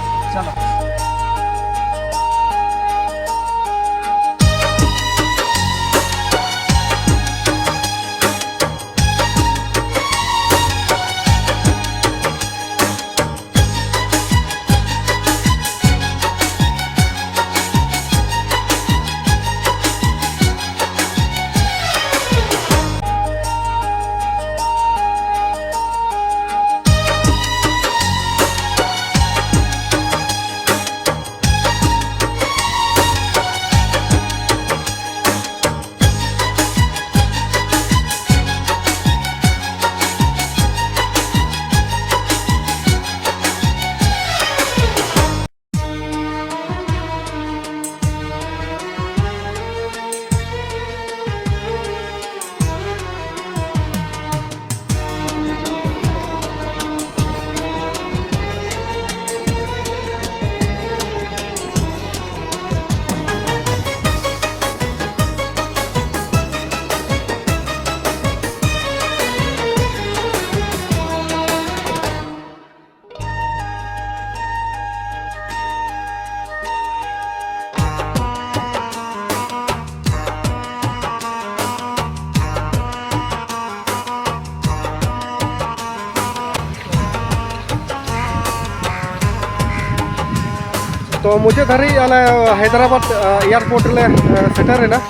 ᱛᱚ ᱢᱩᱪᱟᱹᱫ ᱫᱷᱟᱹᱨᱤᱡ ᱟᱞᱮ ᱦᱟᱭᱫᱨᱟᱵᱟᱫᱽ, ᱟ, ᱮᱭᱟᱨᱯᱳᱨᱴ ᱨᱮᱞᱮ, ᱟ, ᱥᱮᱴᱮᱨ ᱮᱱᱟ᱾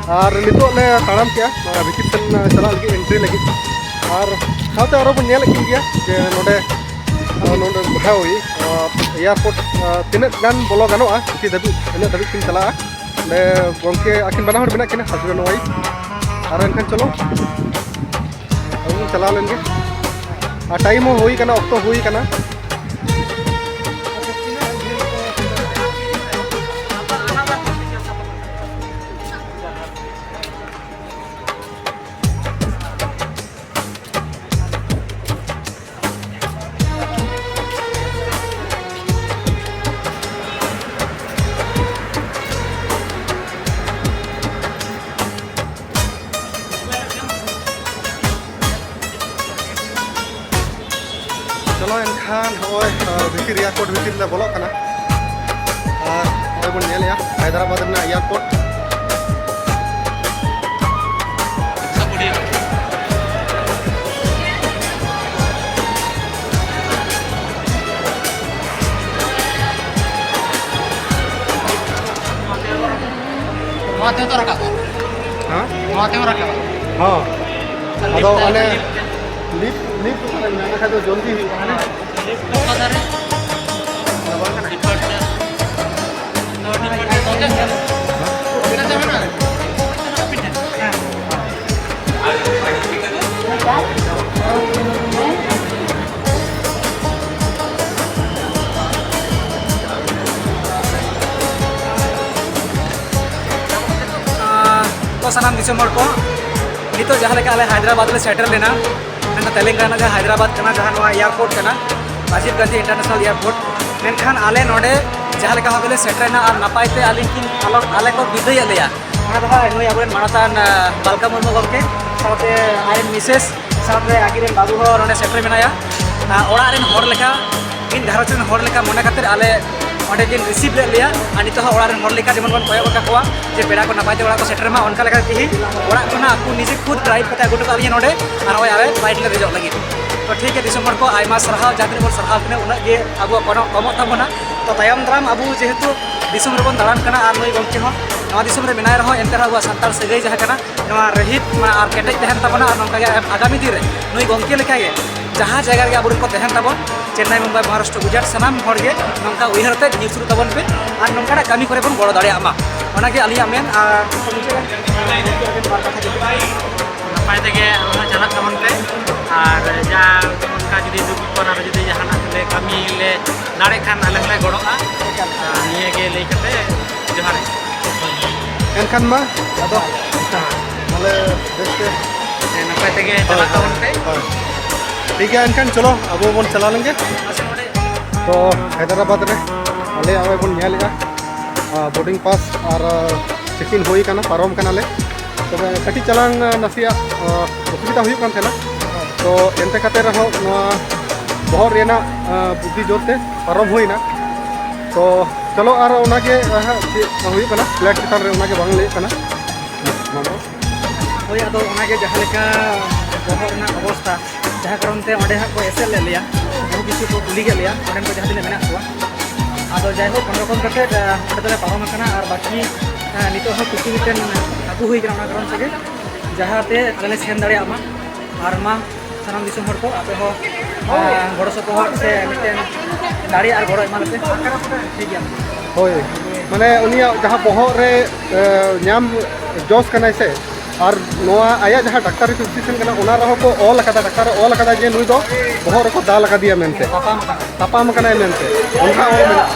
ᱟᱨ ᱱᱤᱛᱚᱜ ᱞᱮ ᱛᱟᱲᱟᱢ ᱠᱮᱜᱼᱟ, ᱱᱚᱣᱟ ᱵᱷᱤᱛᱤᱨ ᱥᱮᱱ ᱪᱟᱞᱟᱜ ᱞᱟᱹᱜᱤᱫ, ᱮᱱᱴᱨᱤ ᱞᱟᱹᱜᱤᱫ᱾ ᱟᱨ ᱥᱟᱶᱛᱮ ᱟᱨᱚ ᱵᱚᱱ ᱧᱮᱞᱮᱫ ᱠᱤᱱ ᱜᱮᱭᱟ ᱡᱮ ᱱᱚᱰᱮ, ᱟ, ᱱᱚᱰᱮ, ᱦᱳᱭ, ᱟ, ᱮᱭᱟᱨᱯᱳᱨᱴ, ᱟ, ᱛᱤᱱᱟᱹᱜ ᱜᱟᱱ ᱵᱚᱞᱚ ᱜᱟᱱᱚᱜᱼᱟ, ᱛᱤᱱᱟᱹᱜ ᱫᱷᱟᱹᱵᱤᱡ, ᱤᱱᱟᱹᱜ ᱫᱷᱟᱹᱵᱤᱡ ᱠᱤᱱ ᱪᱟᱞᱟᱜᱼᱟ᱾ ᱚᱸᱰᱮ ᱜᱚᱢᱠᱮ ᱟᱹᱠᱤᱱ ᱵᱟᱱᱟ ᱦᱚᱲ ᱢᱮᱱᱟᱜ ᱠᱤᱱᱟ, husband wife᱾ ᱟᱨ ᱮᱱᱠᱷᱟᱱ ᱪᱚᱞᱚ, ᱟᱵᱚ ᱵᱚᱱ ᱪᱟᱞᱟᱣ ᱞᱮᱱ ᱜᱮ᱾ ᱟᱨ ᱴᱟᱭᱤᱢ ᱦᱚᱸ ᱦᱩᱭ ᱠᱟᱱᱟ, ᱚᱠᱛᱚ ᱦᱩᱭ ᱠᱟᱱᱟ᱾ ᱪᱚᱞᱚ ᱮᱱᱠᱷᱟᱱ ᱱᱚᱜᱼᱚᱭ, ᱟ, ᱵᱷᱤᱛᱤᱨ, ᱮᱭᱟᱨᱯᱳᱨᱴ ᱵᱷᱤᱛᱤᱨ ᱞᱮ ᱵᱚᱞᱚᱜ ᱠᱟᱱᱟ᱾ ᱟᱨ ᱱᱚᱜᱼᱚᱭ ᱵᱚᱱ ᱧᱮᱞᱮᱜᱼᱟ ᱦᱟᱭᱫᱨᱟᱵᱟᱫᱽ ᱨᱮᱱᱟᱜ ᱮᱭᱟᱨᱯᱳᱨᱴ᱾ ᱱᱚᱣᱟ ᱛᱮᱦᱚᱸ ᱛᱚ ᱨᱟᱠᱟᱵ ᱜᱟᱱᱚᱜᱼᱟ᱾ ᱦᱮᱸ? ᱱᱚᱣᱟ ᱛᱮᱦᱚᱸ ᱨᱟᱠᱟᱵ ᱜᱟᱱᱚᱜᱼᱟ᱾ ᱦᱚᱸ᱾ ᱟᱫᱚ ᱚᱱᱮ ᱞᱤᱯᱷᱴ, ᱞᱤᱯᱷᱴ ᱚᱠᱟᱨᱮ ᱢᱮᱱᱟᱜᱼᱟ? ᱮᱱᱠᱷᱟᱱ ᱫᱚ ᱡᱚᱞᱫᱤ ᱦᱩᱭᱩᱜᱼᱟ, ᱦᱮᱸ? ᱞᱤᱯᱷᱴ ᱚᱠᱟ ᱫᱷᱟᱨᱮ? ᱚᱱᱟ ᱵᱟᱝ ᱠᱟᱱᱟ? ᱰᱤᱯᱟᱨᱪᱟᱨ᱾ ᱱᱚᱣᱟ ᱰᱤᱯᱟᱨᱪᱟᱨ ᱫᱚ ᱪᱮᱫ ᱠᱟᱱᱟ? ᱪᱮᱫ ᱠᱟᱱᱟ? ᱦᱮᱸ᱾ ᱛᱚ ᱥᱟᱱᱟᱢ ᱫᱤᱥᱚᱢ ᱦᱚᱲ ᱠᱚ, ᱱᱤᱛᱚᱜ ᱡᱟᱦᱟᱸ ᱞᱮᱠᱟ ᱟᱞᱮ ᱦᱟᱭᱫᱨᱟᱵᱟᱫᱽ ᱞᱮ ᱥᱮᱴᱮᱨ ᱞᱮᱱᱟ, ᱢᱮᱱᱫᱚ ᱛᱮᱞᱮᱝᱜᱟᱱᱟ ᱡᱟᱦᱟᱸ ᱦᱟᱭᱫᱨᱟᱵᱟᱫᱽ ᱠᱟᱱᱟ, ᱡᱟᱦᱟᱸ ᱱᱚᱣᱟ ᱮᱭᱟᱨᱯᱳᱨᱴ ᱠᱟᱱᱟ, ᱨᱟᱡᱤᱵᱽ ᱜᱟᱱᱫᱷᱤ ᱤᱱᱴᱟᱨᱱᱮᱥᱱᱟᱞ ᱮᱭᱟᱨᱯᱳᱨᱴ᱾ ᱢᱮᱱᱠᱷᱟᱱ ᱟᱞᱮ ᱱᱚᱰᱮ ᱡᱟᱦᱟᱸ ᱞᱮᱠᱟ ᱵᱷᱟᱵᱮ ᱞᱮ ᱥᱮᱴᱮᱨᱮᱱᱟ ᱟᱨ ᱱᱟᱯᱟᱭ ᱛᱮ ᱟᱹᱞᱤᱧ ᱠᱤᱱ ᱟᱞᱚ, ᱟᱞᱮ ᱠᱚ ᱵᱤᱫᱟᱹᱭᱮᱫ ᱞᱮᱭᱟ, ᱚᱱᱟ ᱫᱚ ᱦᱟᱸᱜ ᱱᱩᱭ ᱟᱵᱚᱨᱮᱱ ᱢᱟᱱᱚᱛᱟᱱ, ᱟᱸ, ᱵᱟᱞᱠᱟ ᱢᱩᱨᱢᱩ ᱜᱚᱢᱠᱮ ᱥᱟᱶᱛᱮ ᱟᱡᱨᱮᱱ ᱢᱤᱥᱮᱥ ᱥᱟᱶᱛᱮ ᱟᱹᱠᱤᱱ ᱨᱮᱱ ᱵᱟᱹᱵᱩ ᱦᱚᱸ ᱱᱚᱰᱮ ᱥᱮᱴᱮᱨ ᱢᱮᱱᱟᱭᱟ᱾ ᱟᱸ, ᱚᱲᱟᱜ ᱨᱮᱱ ᱦᱚᱲ ᱞᱮᱠᱟ, ᱢᱤᱫ ᱜᱷᱟᱨᱚᱸᱡᱽ ᱨᱮᱱ ᱦᱚᱲ ᱞᱮᱠᱟ ᱢᱚᱱᱮ ᱠᱟᱛᱮᱫ ᱟᱞᱮ ᱚᱸᱰᱮ ᱠᱤᱱ ᱨᱤᱥᱤᱵᱷ ᱞᱮᱫ ᱞᱮᱭᱟ᱾ ᱟᱨ ᱱᱤᱛᱚᱜ ᱦᱚᱸ ᱚᱲᱟᱜ ᱨᱮᱱ ᱦᱚᱲ ᱞᱮᱠᱟ ᱡᱮᱢᱚᱱ ᱵᱚᱱ ᱠᱚᱭᱚᱜ ᱟᱠᱟᱫ ᱠᱚᱣᱟ ᱡᱮ ᱯᱮᱲᱟ ᱠᱚ ᱱᱟᱯᱟᱭ ᱛᱮ ᱚᱲᱟᱜ ᱠᱚ ᱥᱮᱴᱮᱨ ᱢᱟ, ᱚᱱᱠᱟ ᱞᱮᱠᱟ ᱛᱮᱦᱮᱧ ᱚᱲᱟᱜ ᱠᱷᱚᱱᱟᱜ ᱟᱠᱚ ᱱᱤᱡᱮ ᱠᱷᱩᱫ ᱰᱨᱟᱭᱤᱵᱷ ᱠᱟᱛᱮ ᱟᱹᱜᱩ ᱦᱚᱴᱚ ᱠᱟᱜ ᱞᱤᱧᱟ ᱱᱚᱰᱮ᱾ ᱟᱨ ᱱᱚᱜᱼᱚᱭ ᱟᱞᱮ ᱯᱷᱞᱟᱭᱤᱴ ᱞᱮ ᱫᱮᱡᱚᱜ ᱞᱟᱹᱜᱤᱫ᱾ ᱛᱚ ᱴᱷᱤᱠ ᱜᱮᱭᱟ, ᱫᱤᱥᱚᱢ ᱦᱚᱲ ᱠᱚ ᱟᱭᱢᱟ ᱥᱟᱨᱦᱟᱣ, ᱡᱟᱦᱟᱸ ᱛᱤᱱᱟᱹᱜ ᱵᱚᱱ ᱥᱟᱨᱦᱟᱣ ᱠᱤᱱᱟ ᱩᱱᱟᱹᱜ ᱜᱮ ᱟᱵᱚᱣᱟᱜ ᱠᱚᱱᱚ ᱠᱚᱢᱚᱜ ᱛᱟᱵᱚᱱᱟ᱾ ᱛᱚ ᱛᱟᱭᱚᱢ ᱫᱟᱨᱟᱢ ᱟᱵᱚ ᱡᱮᱦᱮᱛᱩ ᱫᱤᱥᱚᱢ ᱨᱮᱵᱚᱱ ᱫᱟᱬᱟᱱ ᱠᱟᱱᱟ ᱟᱨ ᱱᱩᱭ ᱜᱚᱢᱠᱮ ᱦᱚᱸ ᱱᱚᱣᱟ ᱫᱤᱥᱚᱢ ᱨᱮ ᱢᱮᱱᱟᱭ ᱨᱮᱦᱚᱸ, ᱮᱱᱛᱮ ᱨᱮᱦᱚᱸ ᱟᱵᱚᱣᱟᱜ ᱥᱟᱱᱛᱟᱲ ᱥᱟᱹᱜᱟᱹᱭ ᱡᱟᱦᱟᱸ ᱠᱟᱱᱟ ᱱᱚᱣᱟ ᱨᱮᱦᱤᱫ ᱢᱟ ᱟᱨ ᱠᱮᱴᱮᱡ ᱛᱟᱦᱮᱱ ᱛᱟᱵᱚᱱᱟ᱾ ᱟᱨ ᱱᱚᱝᱠᱟ ᱜᱮ ᱟᱜᱟᱢᱤ ᱫᱤᱱ ᱨᱮ ᱱᱩᱭ ᱜᱚᱢᱠᱮ ᱞᱮᱠᱟ ᱜᱮ ᱡᱟᱦᱟᱸ ᱡᱟᱭᱜᱟ ᱨᱮᱜᱮ ᱟᱵᱚᱨᱮᱱ ᱠᱚ ᱛᱟᱦᱮᱱ ᱛᱟᱵᱚᱱ, ᱪᱮᱱᱱᱟᱭ, ᱢᱩᱢᱵᱟᱭ, ᱢᱚᱦᱟᱨᱟᱥᱴᱨᱚ, ᱜᱩᱡᱽᱨᱟᱴ, ᱥᱟᱱᱟᱢ ᱦᱚᱲ ᱜᱮ ᱱᱚᱝᱠᱟ ᱩᱭᱦᱟᱹᱨ ᱟᱛᱮ ᱧᱮᱞ ᱥᱩᱨᱩᱜ ᱛᱟᱵᱚᱱ ᱯᱮ ᱟᱨ ᱱᱚᱝᱠᱟᱱᱟᱜ ᱠᱟᱹᱢᱤ ᱠᱚᱨᱮ ᱵᱚᱱ ᱜᱚᱲᱚ ᱫᱟᱲᱮᱭᱟᱜ ᱢᱟ, ᱚᱱᱟᱜᱮ ᱟᱹᱞᱤᱧᱟᱜ ᱢᱮᱱ᱾ ᱟᱨ ᱱᱟᱯᱟᱭ ᱛᱮᱜᱮ ᱟᱞᱚ ᱪᱟᱞᱟᱜ ᱛᱟᱵᱚᱱ ᱯᱮ, ᱟᱨ ᱡᱟ ᱚᱱᱠᱟ ᱡᱩᱫᱤ ᱫᱩᱠ ᱵᱤᱯᱚᱫ ᱟᱨ ᱡᱩᱫᱤ ᱡᱟᱦᱟᱱᱟᱜ ᱞᱮ ᱠᱟᱹᱢᱤ ᱞᱮ ᱫᱟᱲᱮᱜ ᱠᱷᱟᱱ ᱟᱞᱮ ᱦᱚᱸᱞᱮ ᱜᱚᱲᱚᱜᱼᱟ᱾ ᱟᱨ ᱱᱤᱭᱟᱹ ᱜᱮ ᱞᱟᱹᱭ ᱠᱟᱛᱮ ᱡᱚᱦᱟᱨ᱾ ᱮᱱᱠᱷᱟᱱ ᱢᱟ ᱟᱫᱚ ᱛᱟᱦᱞᱮ ᱵᱮᱥ ᱛᱮ ᱥᱮ ᱱᱟᱯᱟᱭ ᱛᱮᱜᱮ ᱪᱟᱞᱟᱜ ᱛᱟᱵᱚᱱ ᱯᱮ᱾ ᱦᱳᱭ᱾ ᱴᱷᱤᱠ ᱜᱮᱭᱟ, ᱮᱱᱠᱷᱟᱱ ᱪᱚᱞᱚ ᱟᱵᱚ ᱵᱚᱱ ᱪᱟᱞᱟᱣ ᱞᱮᱱ ᱜᱮ᱾ ᱛᱚ ᱦᱟᱭᱫᱨᱟᱵᱟᱫᱽ ᱨᱮ ᱟᱞᱮ ᱱᱚᱜᱼᱚᱭ ᱵᱚᱱ ᱧᱮᱞᱮᱜᱼᱟ, ᱵᱳᱨᱰᱤᱝ ᱯᱟᱥ ᱟᱨ ᱪᱮᱠ ᱤᱱ ᱦᱩᱭ ᱠᱟᱱᱟ, ᱯᱟᱨᱚᱢ ᱠᱟᱱᱟᱞᱮ᱾ ᱛᱚᱵᱮ ᱠᱟᱹᱴᱤᱡ ᱪᱟᱞᱟᱝ ᱱᱟᱥᱮᱭᱟᱜ ᱚᱥᱩᱵᱤᱫᱟ ᱦᱩᱭᱩᱜ ᱠᱟᱱ ᱛᱟᱦᱮᱱᱟ, ᱛᱚ ᱮᱱᱛᱮ ᱠᱟᱛᱮ ᱨᱮᱦᱚᱸ ᱱᱚᱣᱟ ᱵᱚᱦᱚᱜ ᱨᱮᱱᱟᱜ ᱵᱩᱫᱽᱫᱷᱤ ᱡᱳᱨ ᱛᱮ ᱯᱟᱨᱚᱢ ᱦᱩᱭᱱᱟ᱾ ᱛᱚ ᱪᱚᱞᱚ ᱟᱨ ᱚᱱᱟᱜᱮ ᱦᱟᱸᱜ ᱪᱮᱫ ᱦᱩᱭᱩᱜ ᱠᱟᱱᱟ ᱯᱞᱮᱴ ᱪᱮᱛᱟᱱ ᱨᱮ, ᱚᱱᱟᱜᱮ ᱵᱟᱝ ᱞᱟᱹᱭᱚᱜ ᱠᱟᱱᱟ᱾ ᱦᱳᱭ, ᱟᱫᱚ ᱚᱱᱟᱜᱮ ᱡᱟᱦᱟᱸ ᱞᱮᱠᱟ ᱵᱚᱦᱚᱜ ᱨᱮᱱᱟᱜ ᱚᱵᱚᱥᱛᱟ, ᱡᱟᱦᱟᱸ ᱠᱟᱨᱚᱱ ᱛᱮ ᱚᱸᱰᱮ ᱦᱟᱸᱜ ᱠᱚ ᱮᱥᱮᱫ ᱞᱮᱫ ᱞᱮᱭᱟ, ᱵᱚᱦᱩ ᱠᱤᱪᱷᱩ ᱠᱚ ᱠᱩᱞᱤ ᱠᱮᱫ ᱞᱮᱭᱟ ᱚᱸᱰᱮᱱ ᱠᱚ ᱡᱟᱦᱟᱸ ᱛᱤᱱᱟᱹᱜ ᱢᱮᱱᱟᱜ ᱠᱚᱣᱟ᱾ ᱟᱫᱚ ᱡᱟᱭᱦᱳᱠ, ᱚᱱᱟ ᱨᱚᱠᱚᱢ ᱠᱟᱛᱮ ᱚᱸᱰᱮ ᱫᱚᱞᱮ ᱯᱟᱨᱚᱢ ᱟᱠᱟᱱᱟ᱾ ᱟᱨ ᱵᱟᱹᱠᱤ ᱱᱤᱛᱚᱜ ᱦᱚᱸ ᱠᱩᱠᱤ ᱢᱤᱫᱴᱮᱱ ᱟᱹᱜᱩ ᱦᱩᱭ ᱠᱟᱱᱟ, ᱚᱱᱟ ᱠᱟᱨᱚᱱ ᱛᱮᱜᱮ ᱡᱟᱦᱟᱸᱛᱮ ᱟᱞᱮ ᱞᱮ ᱥᱮᱱ ᱫᱟᱲᱮᱭᱟᱜ ᱢᱟ᱾ ᱟᱨ ᱢᱟ ᱥᱟᱱᱟᱢ ᱫᱤᱥᱚᱢ ᱦᱚᱲ ᱠᱚ ᱟᱯᱮ ᱦᱚᱸ ᱜᱚᱲᱚ ᱥᱚᱯᱚᱦᱚᱫ ᱥᱮ ᱢᱤᱫᱴᱮᱱ ᱫᱟᱲᱮ ᱟᱨ ᱜᱚᱲᱚ ᱮᱢᱟ ᱞᱮᱯᱮ᱾ ᱴᱷᱤᱠ ᱜᱮᱭᱟ᱾ ᱦᱳᱭ, ᱢᱟᱱᱮ ᱩᱱᱤᱭᱟᱜ ᱡᱟᱦᱟᱸ ᱵᱚᱦᱚᱜ ᱨᱮ ᱧᱟᱢ ᱡᱚᱥ ᱠᱟᱱᱟᱭ ᱥᱮ, ᱟᱨ ᱱᱚᱣᱟ ᱟᱭᱟᱜ ᱡᱟᱦᱟᱸ ᱰᱟᱠᱛᱟᱨᱤ ᱯᱨᱮᱥᱠᱨᱤᱯᱥᱚᱱ ᱠᱟᱱᱟ, ᱚᱱᱟ ᱨᱮᱦᱚᱸ ᱠᱚ ᱚᱞ ᱟᱠᱟᱫᱟ, ᱰᱟᱠᱛᱟᱨ ᱮ ᱚᱞ ᱟᱠᱟᱫᱟ ᱡᱮ ᱱᱩᱭ ᱫᱚ ᱵᱚᱦᱚᱜ ᱨᱮᱠᱚ ᱫᱟᱞ ᱟᱠᱟᱫᱮᱭᱟ ᱢᱮᱱᱛᱮ, ᱛᱟᱯᱟᱢ ᱟᱠᱟᱱᱟ᱾ ᱛᱟᱯᱟᱢ ᱟᱠᱟᱱᱟᱭ ᱢᱮᱱᱛᱮ, ᱚᱱᱠᱟ ᱚᱞ ᱢᱮᱱᱟᱜᱼᱟ᱾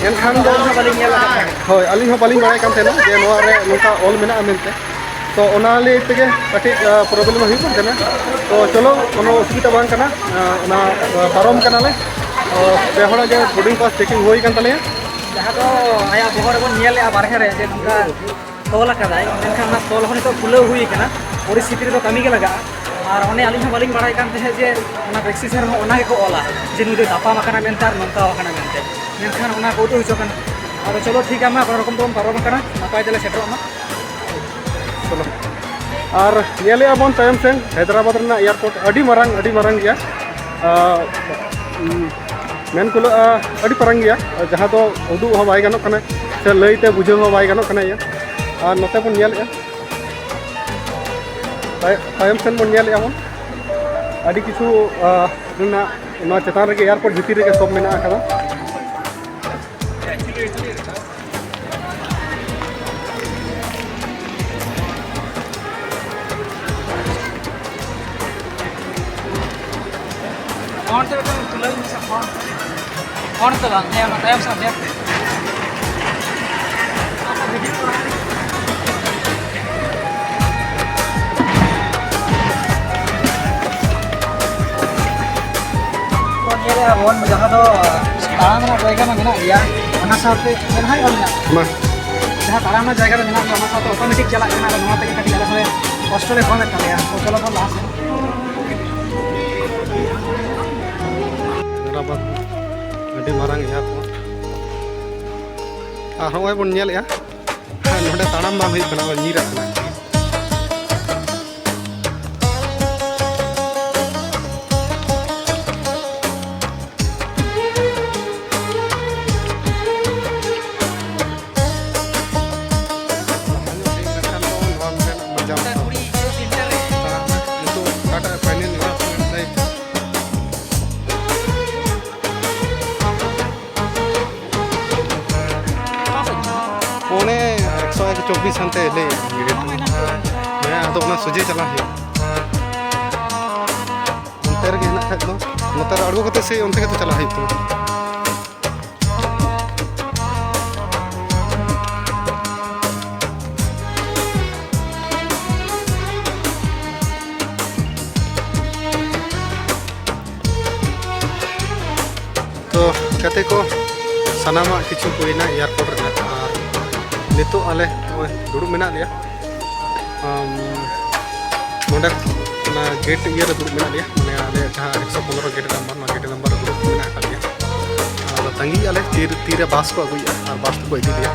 ᱮᱱᱠᱷᱟᱱ ᱫᱚ ᱟᱹᱞᱤᱧ ᱦᱚᱸ ᱵᱟᱹᱞᱤᱧ ᱧᱮᱞ ᱟᱠᱟᱫ ᱛᱟᱦᱮᱸᱫ᱾ ᱦᱳᱭ, ᱟᱹᱞᱤᱧ ᱦᱚᱸ ᱵᱟᱹᱞᱤᱧ ᱵᱟᱲᱟᱭ ᱠᱟᱱ ᱛᱟᱦᱮᱱᱟ ᱡᱮ ᱱᱚᱣᱟ ᱨᱮ ᱱᱚᱝᱠᱟ ᱚᱞ ᱢᱮᱱᱟᱜᱼᱟ ᱢᱮᱱᱛᱮ᱾ ᱛᱚ ᱚᱱᱟ ᱞᱟᱹᱭ ᱛᱮᱜᱮ ᱠᱟᱹᱴᱤᱡ ᱯᱨᱚᱵᱞᱮᱢ ᱦᱩᱭᱩᱜ ᱠᱟᱱ ᱛᱟᱦᱮᱱᱟ᱾ ᱛᱚ ᱪᱚᱞᱚ, ᱠᱳᱱᱳ ᱚᱥᱩᱵᱤᱫᱟ ᱵᱟᱝ ᱠᱟᱱᱟ᱾ ᱚᱱᱟ ᱯᱟᱨᱚᱢ ᱠᱟᱱᱟᱞᱮ᱾ ᱛᱚ ᱯᱮ ᱦᱚᱲᱟᱜ ᱜᱮ ᱵᱳᱨᱰᱤᱝ ᱯᱟᱥ ᱪᱮᱠᱤᱝ ᱦᱩᱭ ᱠᱟᱱ ᱛᱟᱞᱮᱭᱟ᱾ ᱡᱟᱦᱟᱸ ᱫᱚ ᱟᱭᱟᱜ ᱵᱚᱦᱚᱜ ᱨᱮᱵᱚᱱ ᱧᱮᱞ ᱞᱮᱜᱼᱟ ᱵᱟᱨᱦᱮ ᱨᱮ, ᱡᱮ ᱱᱚᱝᱠᱟ ᱛᱚᱞ ᱟᱠᱟᱫᱟᱭ, ᱢᱮᱱᱠᱷᱟᱱ ᱚᱱᱟ ᱛᱚᱞ ᱦᱚᱸ ᱱᱤᱛᱚᱜ ᱠᱷᱩᱞᱟᱹᱣ ᱦᱩᱭ ᱟᱠᱟᱱᱟ᱾ ᱯᱚᱨᱤᱥᱛᱷᱤᱛᱤ ᱨᱮᱫᱚ ᱠᱟᱹᱢᱤ ᱜᱮ ᱞᱟᱜᱟᱜᱼᱟ᱾ ᱟᱨ ᱚᱱᱮ ᱟᱹᱞᱤᱧ ᱦᱚᱸ ᱵᱟᱹᱞᱤᱧ ᱵᱟᱲᱟᱭ ᱠᱟᱱ ᱛᱟᱦᱮᱸᱫ ᱡᱮ ᱚᱱᱟ ᱯᱨᱮᱥᱠᱨᱤᱯᱥᱚᱱ ᱨᱮᱦᱚᱸ ᱚᱱᱟ ᱜᱮᱠᱚ ᱚᱞᱟ, ᱡᱮ ᱱᱩᱭ ᱫᱚᱭ ᱛᱟᱯᱟᱢ ᱟᱠᱟᱱᱟ ᱢᱮᱱᱛᱮ ᱟᱨ ᱱᱚᱝᱠᱟ ᱟᱠᱟᱱᱟ ᱢᱮᱱᱛᱮ᱾ ᱢᱮᱱᱠᱷᱟᱱ ᱚᱱᱟ ᱠᱚ ᱩᱫᱩᱜ ᱦᱚᱪᱚ ᱠᱟᱱᱟ᱾ ᱟᱫᱚ ᱪᱚᱞᱚ ᱴᱷᱤᱠ ᱜᱮᱭᱟ, ᱢᱟ ᱠᱳᱱᱳ ᱨᱚᱠᱚᱢ ᱛᱮᱵᱚᱱ ᱯᱟᱨᱚᱢ ᱟᱠᱟᱱᱟ, ᱱᱟᱯᱟᱭ ᱛᱮᱞᱮ ᱥᱮᱴᱮᱨᱚᱜ ᱢᱟ᱾ ᱪᱚᱞᱚ᱾ ᱟᱨ ᱧᱮᱞᱮᱜᱼᱟ ᱵᱚᱱ ᱛᱟᱭᱚᱢ ᱥᱮᱱ ᱦᱟᱭᱫᱨᱟᱵᱟᱫᱽ ᱨᱮᱱᱟᱜ ᱮᱭᱟᱨᱯᱳᱨᱴ ᱟᱹᱰᱤ ᱢᱟᱨᱟᱝ, ᱟᱹᱰᱤ ᱢᱟᱨᱟᱝ ᱜᱮᱭᱟ᱾ ᱟᱨ, ᱩᱸ, ᱢᱮᱱ ᱠᱩᱞᱟᱹᱜᱼᱟ, ᱟᱹᱰᱤ ᱯᱟᱨᱟᱝ ᱜᱮᱭᱟ, ᱡᱟᱦᱟᱸ ᱫᱚ ᱩᱫᱩᱜ ᱦᱚᱸ ᱵᱟᱭ ᱜᱟᱱᱚᱜ ᱠᱟᱱᱟ ᱥᱮ ᱞᱟᱹᱭᱛᱮ ᱵᱩᱡᱷᱟᱹᱣ ᱦᱚᱸ ᱵᱟᱭ ᱜᱟᱱᱚᱜ ᱠᱟᱱᱟ᱾ ᱤᱭᱟᱹ, ᱟᱨ ᱱᱚᱛᱮ ᱵᱚᱱ ᱧᱮᱞᱮᱫᱼᱟ, ᱛᱟᱭ-, ᱛᱟᱭᱚᱢ ᱥᱮᱱ ᱵᱚᱱ ᱧᱮᱞᱮᱫᱼᱟ ᱵᱚᱱ, ᱟᱹᱰᱤ ᱠᱤᱪᱷᱩ, ᱟᱸ, ᱨᱮᱱᱟᱜ ᱱᱚᱣᱟ ᱪᱮᱛᱟᱱ ᱨᱮᱜᱮ, ᱮᱭᱟᱨᱯᱳᱨᱴ ᱵᱷᱤᱛᱤᱨ ᱨᱮᱜᱮ ᱥᱚᱵ ᱢᱮᱱᱟᱜ ᱟᱠᱟᱫᱟ᱾ ᱦᱚᱲ ᱛᱮ ᱢᱤᱫᱴᱟᱝ ᱛᱩᱞᱟᱹᱣ ᱢᱮᱥᱮ, ᱦᱚᱲ᱾ ᱦᱚᱲ ᱛᱮ ᱵᱟᱝ, ᱦᱮᱸ, ᱚᱱᱟ ᱛᱟᱭᱚᱢ ᱥᱮᱫ ᱧᱮᱞ ᱯᱮ᱾ ᱧᱮᱞᱮᱜᱼᱟ ᱵᱚᱱ, ᱡᱟᱦᱟᱸ ᱫᱚ ᱛᱟᱲᱟᱢ ᱨᱮᱱᱟᱜ ᱡᱟᱭᱜᱟ ᱢᱟ ᱢᱮᱱᱟᱜ ᱜᱮᱭᱟ, ᱚᱱᱟ ᱥᱟᱶᱛᱮ ᱢᱮᱫᱦᱟ ᱦᱚᱸ ᱢᱮᱱᱟᱜᱼᱟ᱾ ᱢᱟ᱾ ᱡᱟᱦᱟᱸ ᱛᱟᱲᱟᱢ ᱨᱮᱱᱟᱜ ᱡᱟᱭᱜᱟ ᱫᱚ ᱢᱮᱱᱟᱜ ᱜᱮᱭᱟ, ᱚᱱᱟ ᱥᱟᱶᱛᱮ ᱚᱴᱳᱢᱮᱴᱤᱠ ᱪᱟᱞᱟᱜ ᱠᱟᱱᱟ, ᱟᱫᱚ ᱱᱚᱣᱟ ᱛᱮᱜᱮ ᱠᱟᱹᱴᱤᱡ ᱟᱞᱮ ᱦᱚᱸᱞᱮ ᱠᱚᱥᱴᱚ ᱞᱮ ᱠᱚᱢᱮᱫ ᱛᱟᱞᱮᱭᱟ᱾ ᱛᱚ ᱪᱚᱞᱚ ᱵᱚᱱ ᱞᱟᱦᱟ ᱥᱮᱫ᱾ ᱦᱟᱭᱫᱨᱟᱵᱟᱫᱽ ᱟᱹᱰᱤ ᱢᱟᱨᱟᱝ ᱮᱭᱟᱨᱯᱳᱨᱴ᱾ ᱟᱨ ᱦᱚᱸᱜᱼᱚᱭ ᱵᱚᱱ ᱧᱮᱞᱮᱜᱼᱟ, ᱱᱚᱰᱮ ᱛᱟᱲᱟᱢ ᱵᱟᱝ ᱦᱩᱭᱩᱜ ᱠᱟᱱᱟ, ᱧᱤᱨᱟᱜ ᱠᱟᱱᱟ᱾ ᱱᱤᱛᱚᱜ ᱚᱠᱟᱴᱟᱜ ᱯᱷᱟᱭᱱᱮᱞ ᱮᱱᱟ, ᱯᱚᱱᱮ ᱮᱠᱥᱚ ᱮᱠ ᱪᱚᱵᱵᱤᱥ ᱦᱟᱱᱛᱮ ᱞᱟᱹᱭ᱾ ᱦᱮᱸ, ᱟᱫᱚ ᱚᱱᱟ ᱥᱚᱡᱷᱮ ᱪᱟᱞᱟᱜ ᱦᱩᱭᱩᱜᱼᱟ᱾ ᱚᱱᱛᱮ ᱨᱮᱜᱮ ᱦᱮᱱᱟᱜ ᱠᱷᱟᱡ ᱫᱚ, ᱱᱚᱛᱮ ᱨᱮ ᱟᱬᱜᱚ ᱠᱟᱛᱮ ᱥᱮ ᱚᱱᱛᱮ ᱜᱮᱛᱚ ᱪᱟᱞᱟᱜ ᱦᱩᱭᱩᱜ ᱛᱟᱢᱟ᱾ ᱛᱚ ᱜᱟᱛᱮ ᱠᱚ, ᱥᱟᱱᱟᱢᱟᱜ ᱠᱤᱪᱷᱩ ᱦᱩᱭᱱᱟ ᱮᱭᱟᱨᱯᱳᱨᱴ ᱨᱮᱱᱟᱜ, ᱟᱨ ᱱᱤᱛᱚᱜ ᱟᱞᱮ ᱱᱚᱜᱼᱚᱭ ᱫᱩᱲᱩᱵ ᱢᱮᱱᱟᱜ ᱞᱮᱭᱟ᱾ ᱟᱢ, ᱱᱚᱰᱮ ᱚᱱᱟ ᱜᱮᱴ ᱤᱭᱟᱹ ᱨᱮ ᱫᱩᱲᱩᱵ ᱢᱮᱱᱟᱜ ᱞᱮᱭᱟ, ᱢᱟᱱᱮ ᱟᱞᱮ ᱡᱟᱦᱟᱸ ᱮᱠᱥᱚ ᱯᱚᱱᱨᱚ ᱜᱮᱴ ᱱᱟᱢᱵᱟᱨ, ᱱᱚᱣᱟ ᱜᱮᱴ ᱱᱟᱢᱵᱟᱨ ᱨᱮ ᱫᱩᱲᱩᱵ ᱢᱮᱱᱟᱜ ᱟᱠᱟᱫ ᱞᱮᱭᱟ᱾ ᱟᱫᱚ ᱛᱟᱺᱜᱤᱭᱮᱫᱼᱟ ᱞᱮ ᱛᱤᱨ-, ᱛᱤᱨᱮ ᱵᱟᱥ ᱠᱚ ᱟᱹᱜᱩᱭᱮᱫᱼᱟ ᱟᱨ ᱵᱟᱥ ᱛᱮᱠᱚ ᱤᱫᱤ ᱞᱮᱭᱟ᱾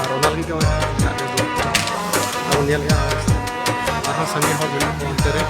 ᱟᱨ ᱚᱱᱟ ᱞᱟᱹᱜᱤᱫ ᱜᱮ ᱱᱚᱜᱼᱚᱭ ᱢᱮᱱᱟᱜ ᱞᱮᱭᱟ ᱫᱩᱲᱩᱵ᱾ ᱟᱨ ᱵᱚᱱ ᱧᱮᱞᱮᱫᱼᱟ ᱟᱨᱦᱚᱸ ᱥᱟᱸᱜᱮ ᱦᱚᱲ ᱢᱮᱱᱟᱜ ᱠᱚᱣᱟ ᱚᱱᱛᱮ ᱨᱮ᱾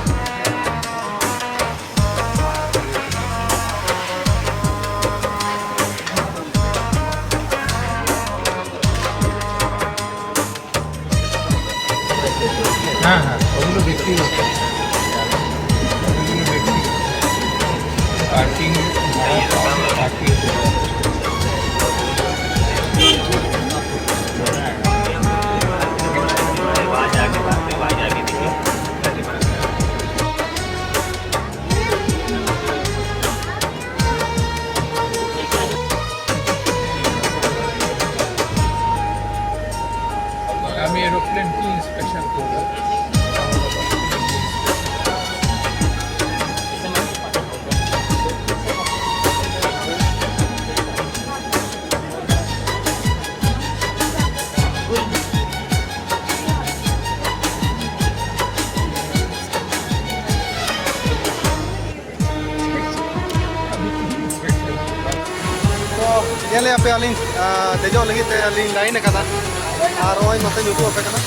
আমি এরোপ্লেন কি ইন্সপেকশন করবো। ᱛᱚ, ᱧᱮᱞᱮᱫᱼᱟ ᱯᱮ ᱟᱹᱞᱤᱧ, ᱟ, ᱫᱮᱡᱚᱜ ᱞᱟᱹᱜᱤᱫ ᱛᱮ ᱟᱹᱞᱤᱧ ᱞᱟᱭᱤᱱ ᱟᱠᱟᱱᱟ᱾ ᱟᱨ ᱱᱚᱜᱼᱚᱭ ᱱᱚᱛᱮᱧ ᱩᱫᱩᱜ ᱟᱯᱮ ᱠᱟᱱᱟ᱾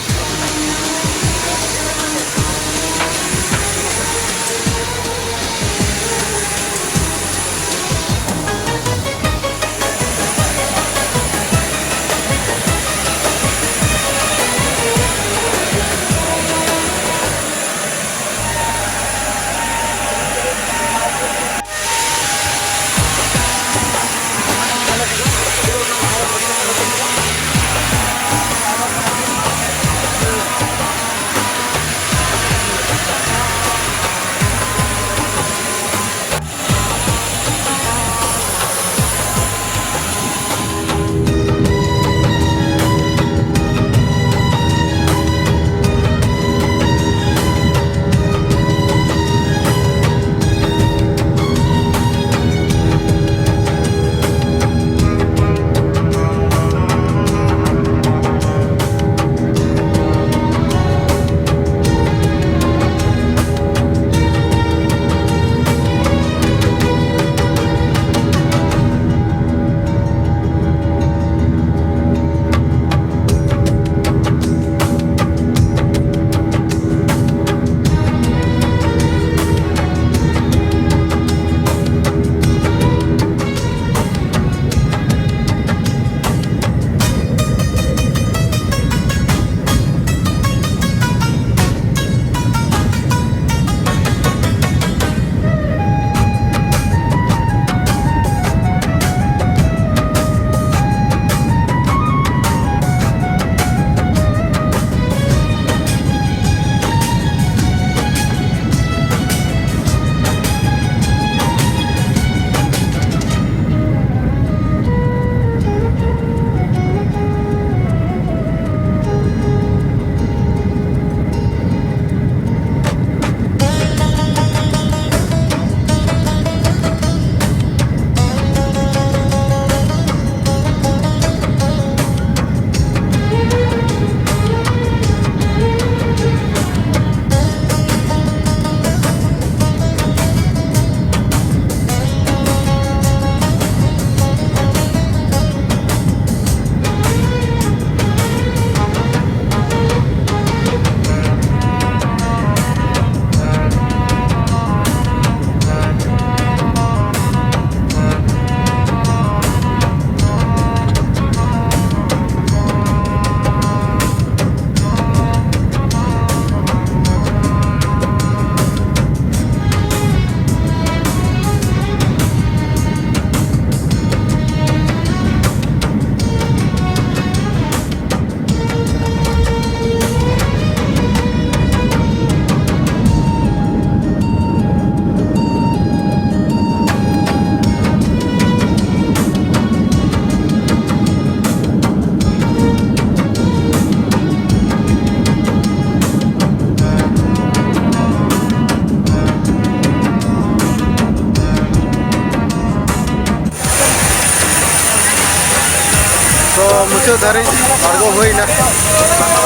ᱢᱩᱪᱟᱹᱫ ᱫᱷᱟᱹᱨᱤᱡ ᱟᱬᱜᱚ ᱦᱩᱭᱱᱟ᱾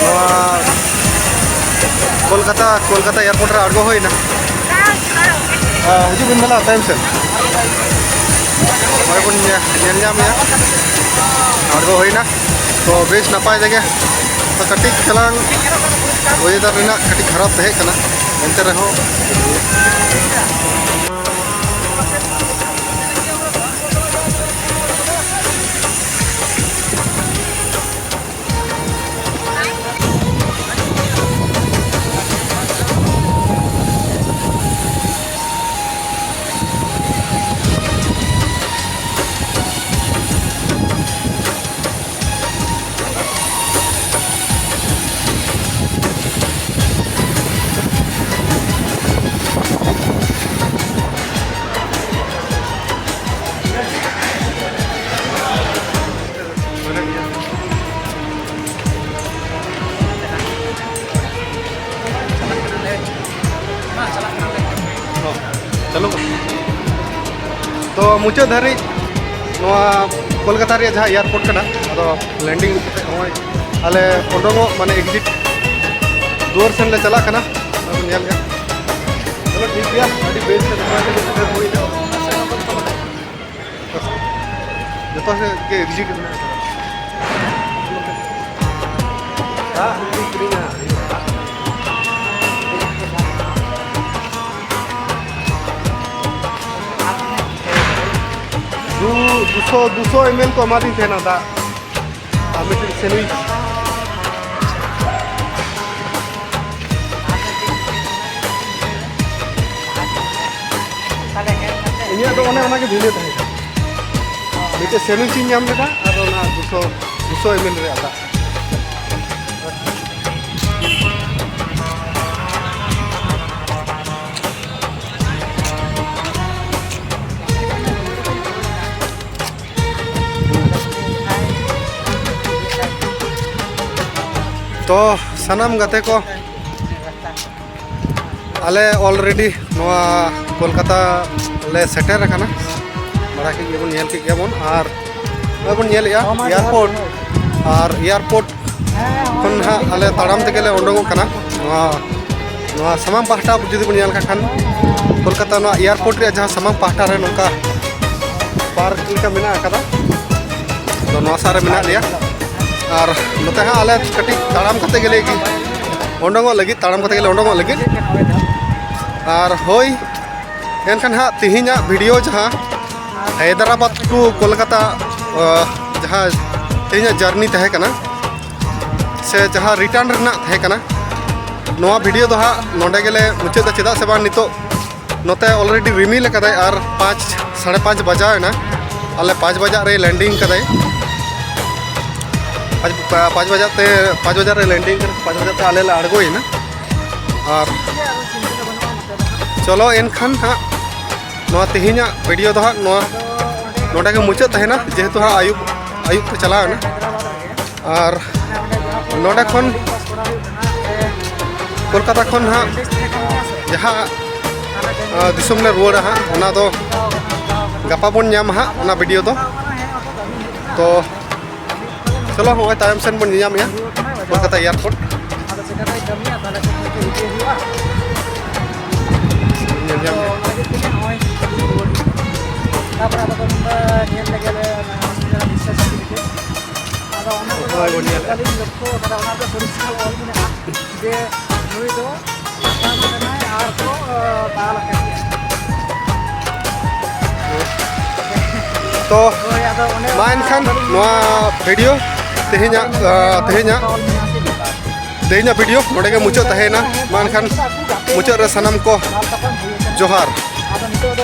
ᱱᱚᱣᱟ ᱠᱳᱞᱠᱟᱛᱟ, ᱠᱳᱞᱠᱟᱛᱟ ᱮᱭᱟᱨᱯᱳᱨᱴ ᱨᱮ ᱟᱬᱜᱚ ᱦᱩᱭᱱᱟ᱾ ᱟᱨ ᱦᱤᱡᱩᱜ ᱵᱤᱱ ᱫᱮᱞᱟ ᱛᱟᱭᱚᱢ ᱥᱮᱫ᱾ ᱱᱚᱜᱼᱚᱭ ᱵᱚᱱ ᱧᱮ-, ᱧᱮᱞ ᱧᱟᱢᱮᱜᱼᱟ, ᱟᱬᱜᱚ ᱦᱩᱭᱱᱟ᱾ ᱛᱚ, ᱵᱮᱥ ᱱᱟᱯᱟᱭ ᱛᱮᱜᱮ᱾ ᱛᱚ, ᱠᱟᱹᱴᱤᱡ ᱪᱟᱞᱟᱝ ᱚᱭᱮᱫᱟᱨ ᱨᱮᱱᱟᱜ ᱠᱟᱹᱴᱤᱡ ᱠᱷᱟᱨᱟᱯ ᱛᱟᱦᱮᱸ ᱠᱟᱱᱟ, ᱮᱱᱛᱮ ᱨᱮᱦᱚᱸ ᱪᱟᱹᱞᱩ ᱠᱟᱱᱟ᱾ ᱛᱚ, ᱢᱩᱪᱟᱹᱫ ᱫᱷᱟᱹᱨᱤᱡ ᱱᱚᱣᱟ ᱠᱳᱞᱠᱟᱛᱟ ᱨᱮᱭᱟᱜ ᱡᱟᱦᱟᱸ ᱮᱭᱟᱨᱯᱳᱨᱴ ᱠᱟᱱᱟ, ᱟᱫᱚ ᱞᱮᱱᱰᱤᱝ ᱠᱟᱛᱮ ᱱᱚᱜᱼᱚᱭ ᱟᱞᱮ ᱩᱰᱩᱝᱚᱜ, ᱢᱟᱱᱮ, ᱮᱠᱡᱤᱴ ᱫᱩᱣᱟᱹᱨ ᱥᱮᱱ ᱞᱮ ᱪᱟᱞᱟᱜ ᱠᱟᱱᱟ᱾ ᱟᱫᱚ ᱧᱮᱞ ᱜᱮ᱾ ᱪᱚᱞᱚ, ᱴᱷᱤᱠ ᱜᱮᱭᱟ, ᱟᱹᱰᱤ ᱵᱮᱥ ᱛᱮ ᱱᱟᱯᱟᱭ ᱛᱮᱜᱮ ᱥᱮᱴᱮᱨ ᱦᱩᱭᱱᱟ᱾ ᱡᱚᱛᱚ ᱥᱮᱫ ᱜᱮ ᱮᱠᱡᱤᱴ ᱢᱮᱱᱟᱜ ᱟᱠᱟᱫᱟ᱾ ᱫᱟᱜ ᱡᱩᱫᱤ ᱠᱤᱨᱤᱧᱟ, ᱫᱩ, ᱫᱩᱥᱚ, ᱫᱩᱥᱚ ᱮᱢ ᱮᱞ ᱠᱚ ᱮᱢᱟᱫᱤᱧ ᱛᱟᱦᱮᱱᱟ ᱫᱟᱜ᱾ ᱟᱨ ᱢᱤᱫᱴᱮᱱ ᱥᱮᱱᱰᱣᱤᱪ᱾ ᱤᱧᱟᱹᱜ ᱫᱚ ᱚᱱᱮ ᱚᱱᱟᱜᱮ ᱵᱷᱤᱲᱟᱹ ᱛᱟᱦᱮᱸ ᱠᱟᱱᱟ᱾ ᱢᱤᱫᱴᱮᱱ ᱥᱮᱱᱰᱣᱤᱪ ᱤᱧ ᱧᱟᱢ ᱞᱮᱫᱟ ᱟᱨ ᱚᱱᱟ ᱫᱩᱥᱚ, ᱫᱩᱥᱚ ᱮᱢ ᱮᱞ ᱨᱮᱭᱟᱜ ᱫᱟᱜ᱾ ᱛᱚ, ᱥᱟᱱᱟᱢ ᱜᱟᱛᱮ ᱠᱚ, ᱟᱞᱮ already ᱱᱚᱣᱟ ᱠᱳᱞᱠᱟᱛᱟ ᱞᱮ ᱥᱮᱴᱮᱨ ᱟᱠᱟᱱᱟ᱾ ᱵᱟᱲᱟᱭ ᱠᱮᱫ ᱜᱮᱵᱚᱱ, ᱧᱮᱞ ᱠᱮᱫ ᱜᱮᱭᱟᱵᱚᱱ᱾ ᱟᱨ ᱱᱚᱜᱼᱚᱭ ᱵᱚᱱ ᱧᱮᱞᱮᱫᱼᱟ ᱮᱭᱟᱨᱯᱳᱨᱴ, ᱟᱨ ᱮᱭᱟᱨᱯᱳᱨᱴ ᱠᱷᱚᱱ ᱦᱟᱸᱜ ᱟᱞᱮ ᱛᱟᱲᱟᱢ ᱛᱮᱜᱮ ᱞᱮ ᱩᱰᱩᱝᱚᱜ ᱠᱟᱱᱟ᱾ ᱱᱚᱣᱟ ᱱᱚᱣᱟ ᱥᱟᱢᱟᱝ ᱯᱟᱦᱴᱟ ᱡᱩᱫᱤ ᱵᱚᱱ ᱧᱮᱞ ᱠᱟᱜ ᱠᱷᱟᱱ, ᱠᱳᱞᱠᱟᱛᱟ ᱱᱚᱣᱟ ᱮᱭᱟᱨᱯᱳᱨᱴ ᱨᱮᱭᱟᱜ ᱡᱟᱦᱟᱸ ᱥᱟᱢᱟᱝ ᱯᱟᱦᱴᱟ ᱨᱮ ᱱᱚᱝᱠᱟ ᱯᱟᱨᱠ ᱞᱮᱠᱟ ᱢᱮᱱᱟᱜ ᱟᱠᱟᱫᱟ᱾ ᱛᱚ ᱱᱚᱣᱟ ᱥᱟᱦ ᱨᱮ ᱢᱮᱱᱟᱜ ᱞᱮᱭᱟ, ᱟᱨ ᱱᱚᱛᱮ ᱦᱟᱸᱜ ᱟᱞᱮ ᱠᱟᱹᱴᱤᱡ ᱛᱟᱲᱟᱢ ᱠᱟᱛᱮ ᱜᱮᱞᱮ ᱩᱰᱩᱝᱚᱜ ᱞᱟᱹᱜᱤᱫ, ᱛᱟᱲᱟᱢ ᱠᱟᱛᱮ ᱜᱮᱞᱮ ᱩᱰᱩᱝᱚᱜ ᱞᱟᱹᱜᱤᱫ᱾ ᱟᱨ ᱦᱳᱭ, ᱮᱱᱠᱷᱟᱱ ᱦᱟᱸᱜ ᱛᱮᱦᱮᱧᱟᱜ ᱵᱷᱤᱰᱤᱭᱳ ᱡᱟᱦᱟᱸ ᱦᱟᱭᱫᱨᱟᱵᱟᱫᱽ ᱴᱩ ᱠᱳᱞᱠᱟᱛᱟ, ᱟᱸ, ᱡᱟᱦᱟᱸ ᱛᱮᱦᱮᱧᱟᱜ ᱡᱟᱨᱱᱤ ᱛᱟᱦᱮᱸ ᱠᱟᱱᱟ, ᱥᱮ ᱡᱟᱦᱟᱸ ᱨᱤᱴᱟᱨᱱ ᱨᱮᱱᱟᱜ ᱛᱟᱦᱮᱸ ᱠᱟᱱᱟ, ᱱᱚᱣᱟ ᱵᱷᱤᱰᱤᱭᱳ ᱫᱚ ᱦᱟᱸᱜ ᱱᱚᱰᱮ ᱜᱮᱞᱮ ᱢᱩᱪᱟᱹᱫᱟ᱾ ᱪᱮᱫᱟᱜ ᱥᱮ ᱵᱟᱝ, ᱱᱤᱛᱚᱜ ᱱᱚᱛᱮ ᱚᱞᱨᱮᱰᱤ ᱨᱤᱢᱤᱞ ᱟᱠᱟᱫᱟᱭ ᱟᱨ ᱯᱟᱸᱪ, ᱥᱟᱲᱮ ᱯᱟᱸᱪ ᱵᱟᱡᱟᱣ ᱮᱱᱟ᱾ ᱟᱞᱮ ᱯᱟᱸᱪ ᱵᱟᱡᱟᱜ ᱨᱮ ᱞᱮᱱᱰᱤᱝ ᱠᱟᱫᱟᱭ᱾ ᱯᱟᱸᱪ, ᱯᱟᱸᱪ ᱵᱟᱡᱟᱜ ᱛᱮ, ᱯᱟᱸᱪ ᱵᱟᱡᱟᱜ ᱨᱮ ᱞᱮᱱᱰᱤᱝ ᱠᱟᱫᱟᱭ, ᱯᱟᱸᱪ ᱵᱟᱡᱟᱜ ᱛᱮ ᱟᱞᱮ ᱞᱮ ᱟᱬᱜᱚᱭᱮᱱᱟ᱾ ᱟᱨ ᱪᱚᱞᱚ ᱮᱱᱠᱷᱟᱱ ᱦᱟᱸᱜ ᱱᱚᱣᱟ ᱛᱮᱦᱮᱧᱟᱜ ᱵᱷᱤᱰᱤᱭᱳ ᱫᱚ ᱦᱟᱸᱜ ᱱᱚᱣᱟ ᱱᱚᱰᱮ ᱜᱮ ᱢᱩᱪᱟᱹᱫ ᱛᱟᱦᱮᱱᱟ, ᱡᱮᱦᱮᱛᱩ ᱦᱟᱸᱜ ᱟᱹᱭᱩᱵ, ᱟᱹᱭᱩᱵ ᱛᱮ ᱪᱟᱞᱟᱣ ᱮᱱᱟ᱾ ᱟᱨ ᱱᱚᱰᱮ ᱠᱷᱚᱱ ᱠᱳᱞᱠᱟᱛᱟ ᱠᱷᱚᱱ ᱦᱟᱸᱜ ᱡᱟᱦᱟᱸ, ᱟᱸ, ᱫᱤᱥᱚᱢ ᱞᱮ ᱨᱩᱣᱟᱹᱲᱟ ᱦᱟᱸᱜ, ᱚᱱᱟ ᱫᱚ ᱜᱟᱯᱟ ᱵᱚᱱ ᱧᱟᱢᱟ ᱦᱟᱸᱜ ᱚᱱᱟ ᱵᱷᱤᱰᱤᱭᱳ ᱫᱚ᱾ ᱛᱚ ᱪᱚᱞᱚ, ᱱᱚᱜᱼᱚᱭ ᱛᱟᱭᱚᱢ ᱥᱮᱱ ᱵᱚᱱ ᱧᱮᱧᱟᱢᱮᱜᱼᱟ ᱠᱳᱞᱠᱟᱛᱟ ᱮᱭᱟᱨᱯᱳᱨᱴ᱾ ᱟᱫᱚ ᱪᱮᱠᱟᱛᱮᱭ ᱠᱟᱹᱢᱤᱭᱟ, ᱛᱟᱦᱞᱮ ᱠᱷᱟᱱ ᱦᱚᱭᱛᱳ ᱤᱫᱤ ᱦᱩᱭᱩᱜᱼᱟ᱾ ᱧᱮᱞ ᱧᱟᱢ ᱟᱫᱚ ᱚᱱᱟ ᱞᱟᱹᱜᱤᱫ ᱛᱮᱜᱮ ᱱᱚᱜᱼᱚᱭ ᱨᱩᱣᱟᱹᱲ ᱦᱩᱭᱩᱜ ᱠᱟᱱᱟ᱾ ᱛᱟᱯᱚᱨᱮ ᱟᱫᱚ ᱠᱚ ᱢᱮᱱᱫᱟ ᱧᱮᱞ ᱞᱮᱜᱮ ᱞᱮ ᱚᱱᱟ hospital research certificate᱾ ᱟᱫᱚ ᱚᱱᱟ ᱠᱚᱫᱚ ᱦᱳᱭ, ᱵᱚᱱ ᱧᱮᱞᱮᱫᱼᱟ᱾ ᱟᱹᱞᱤᱧ ᱞᱚᱠᱠᱷᱚ ᱟᱠᱟᱫᱟ, ᱚᱱᱟ ᱫᱚ ᱯᱚᱨᱤᱥᱠᱟᱨ ᱚᱞ ᱢᱮᱱᱟᱜᱼᱟ ᱡᱮ ᱱᱩᱭ ᱫᱚ ᱟᱥᱟᱢ ᱠᱟᱱᱟᱭ ᱟᱨ ᱠᱚ, ᱟᱸ, ᱫᱟᱞ ᱟᱠᱟᱫ ᱜᱮᱭᱟ᱾ ᱛᱚ ᱦᱳᱭ, ᱟᱫᱚ ᱚᱱᱮ ᱢᱟ ᱚᱱᱟ ᱮᱱᱠᱷᱟᱱ ᱵᱟᱹᱞᱤᱧ ᱱᱚᱣᱟ ᱵᱷᱤᱰᱤᱭᱳ ᱛᱮᱦᱮᱧᱟᱜ, ᱟᱸ, ᱛᱮᱦᱮᱧᱟᱜ, ᱚᱞ ᱢᱮᱱᱟᱜᱼᱟ ᱥᱮ ᱵᱟᱝ? ᱛᱮᱦᱮᱧᱟᱜ ᱵᱷᱤᱰᱤᱭᱳ ᱱᱚᱰᱮ ᱜᱮ ᱢᱩᱪᱟᱹᱫ ᱛᱟᱦᱮᱸᱭᱮᱱᱟ᱾ ᱢᱟ ᱮᱱᱠᱷᱟᱱ ᱢᱩᱪᱟᱹᱫ ᱨᱮ ᱥᱟᱱᱟᱢ ᱠᱚ ᱡᱚᱦᱟᱨ᱾ ᱟᱫᱚ ᱱᱤᱛᱚᱜ ᱫᱚ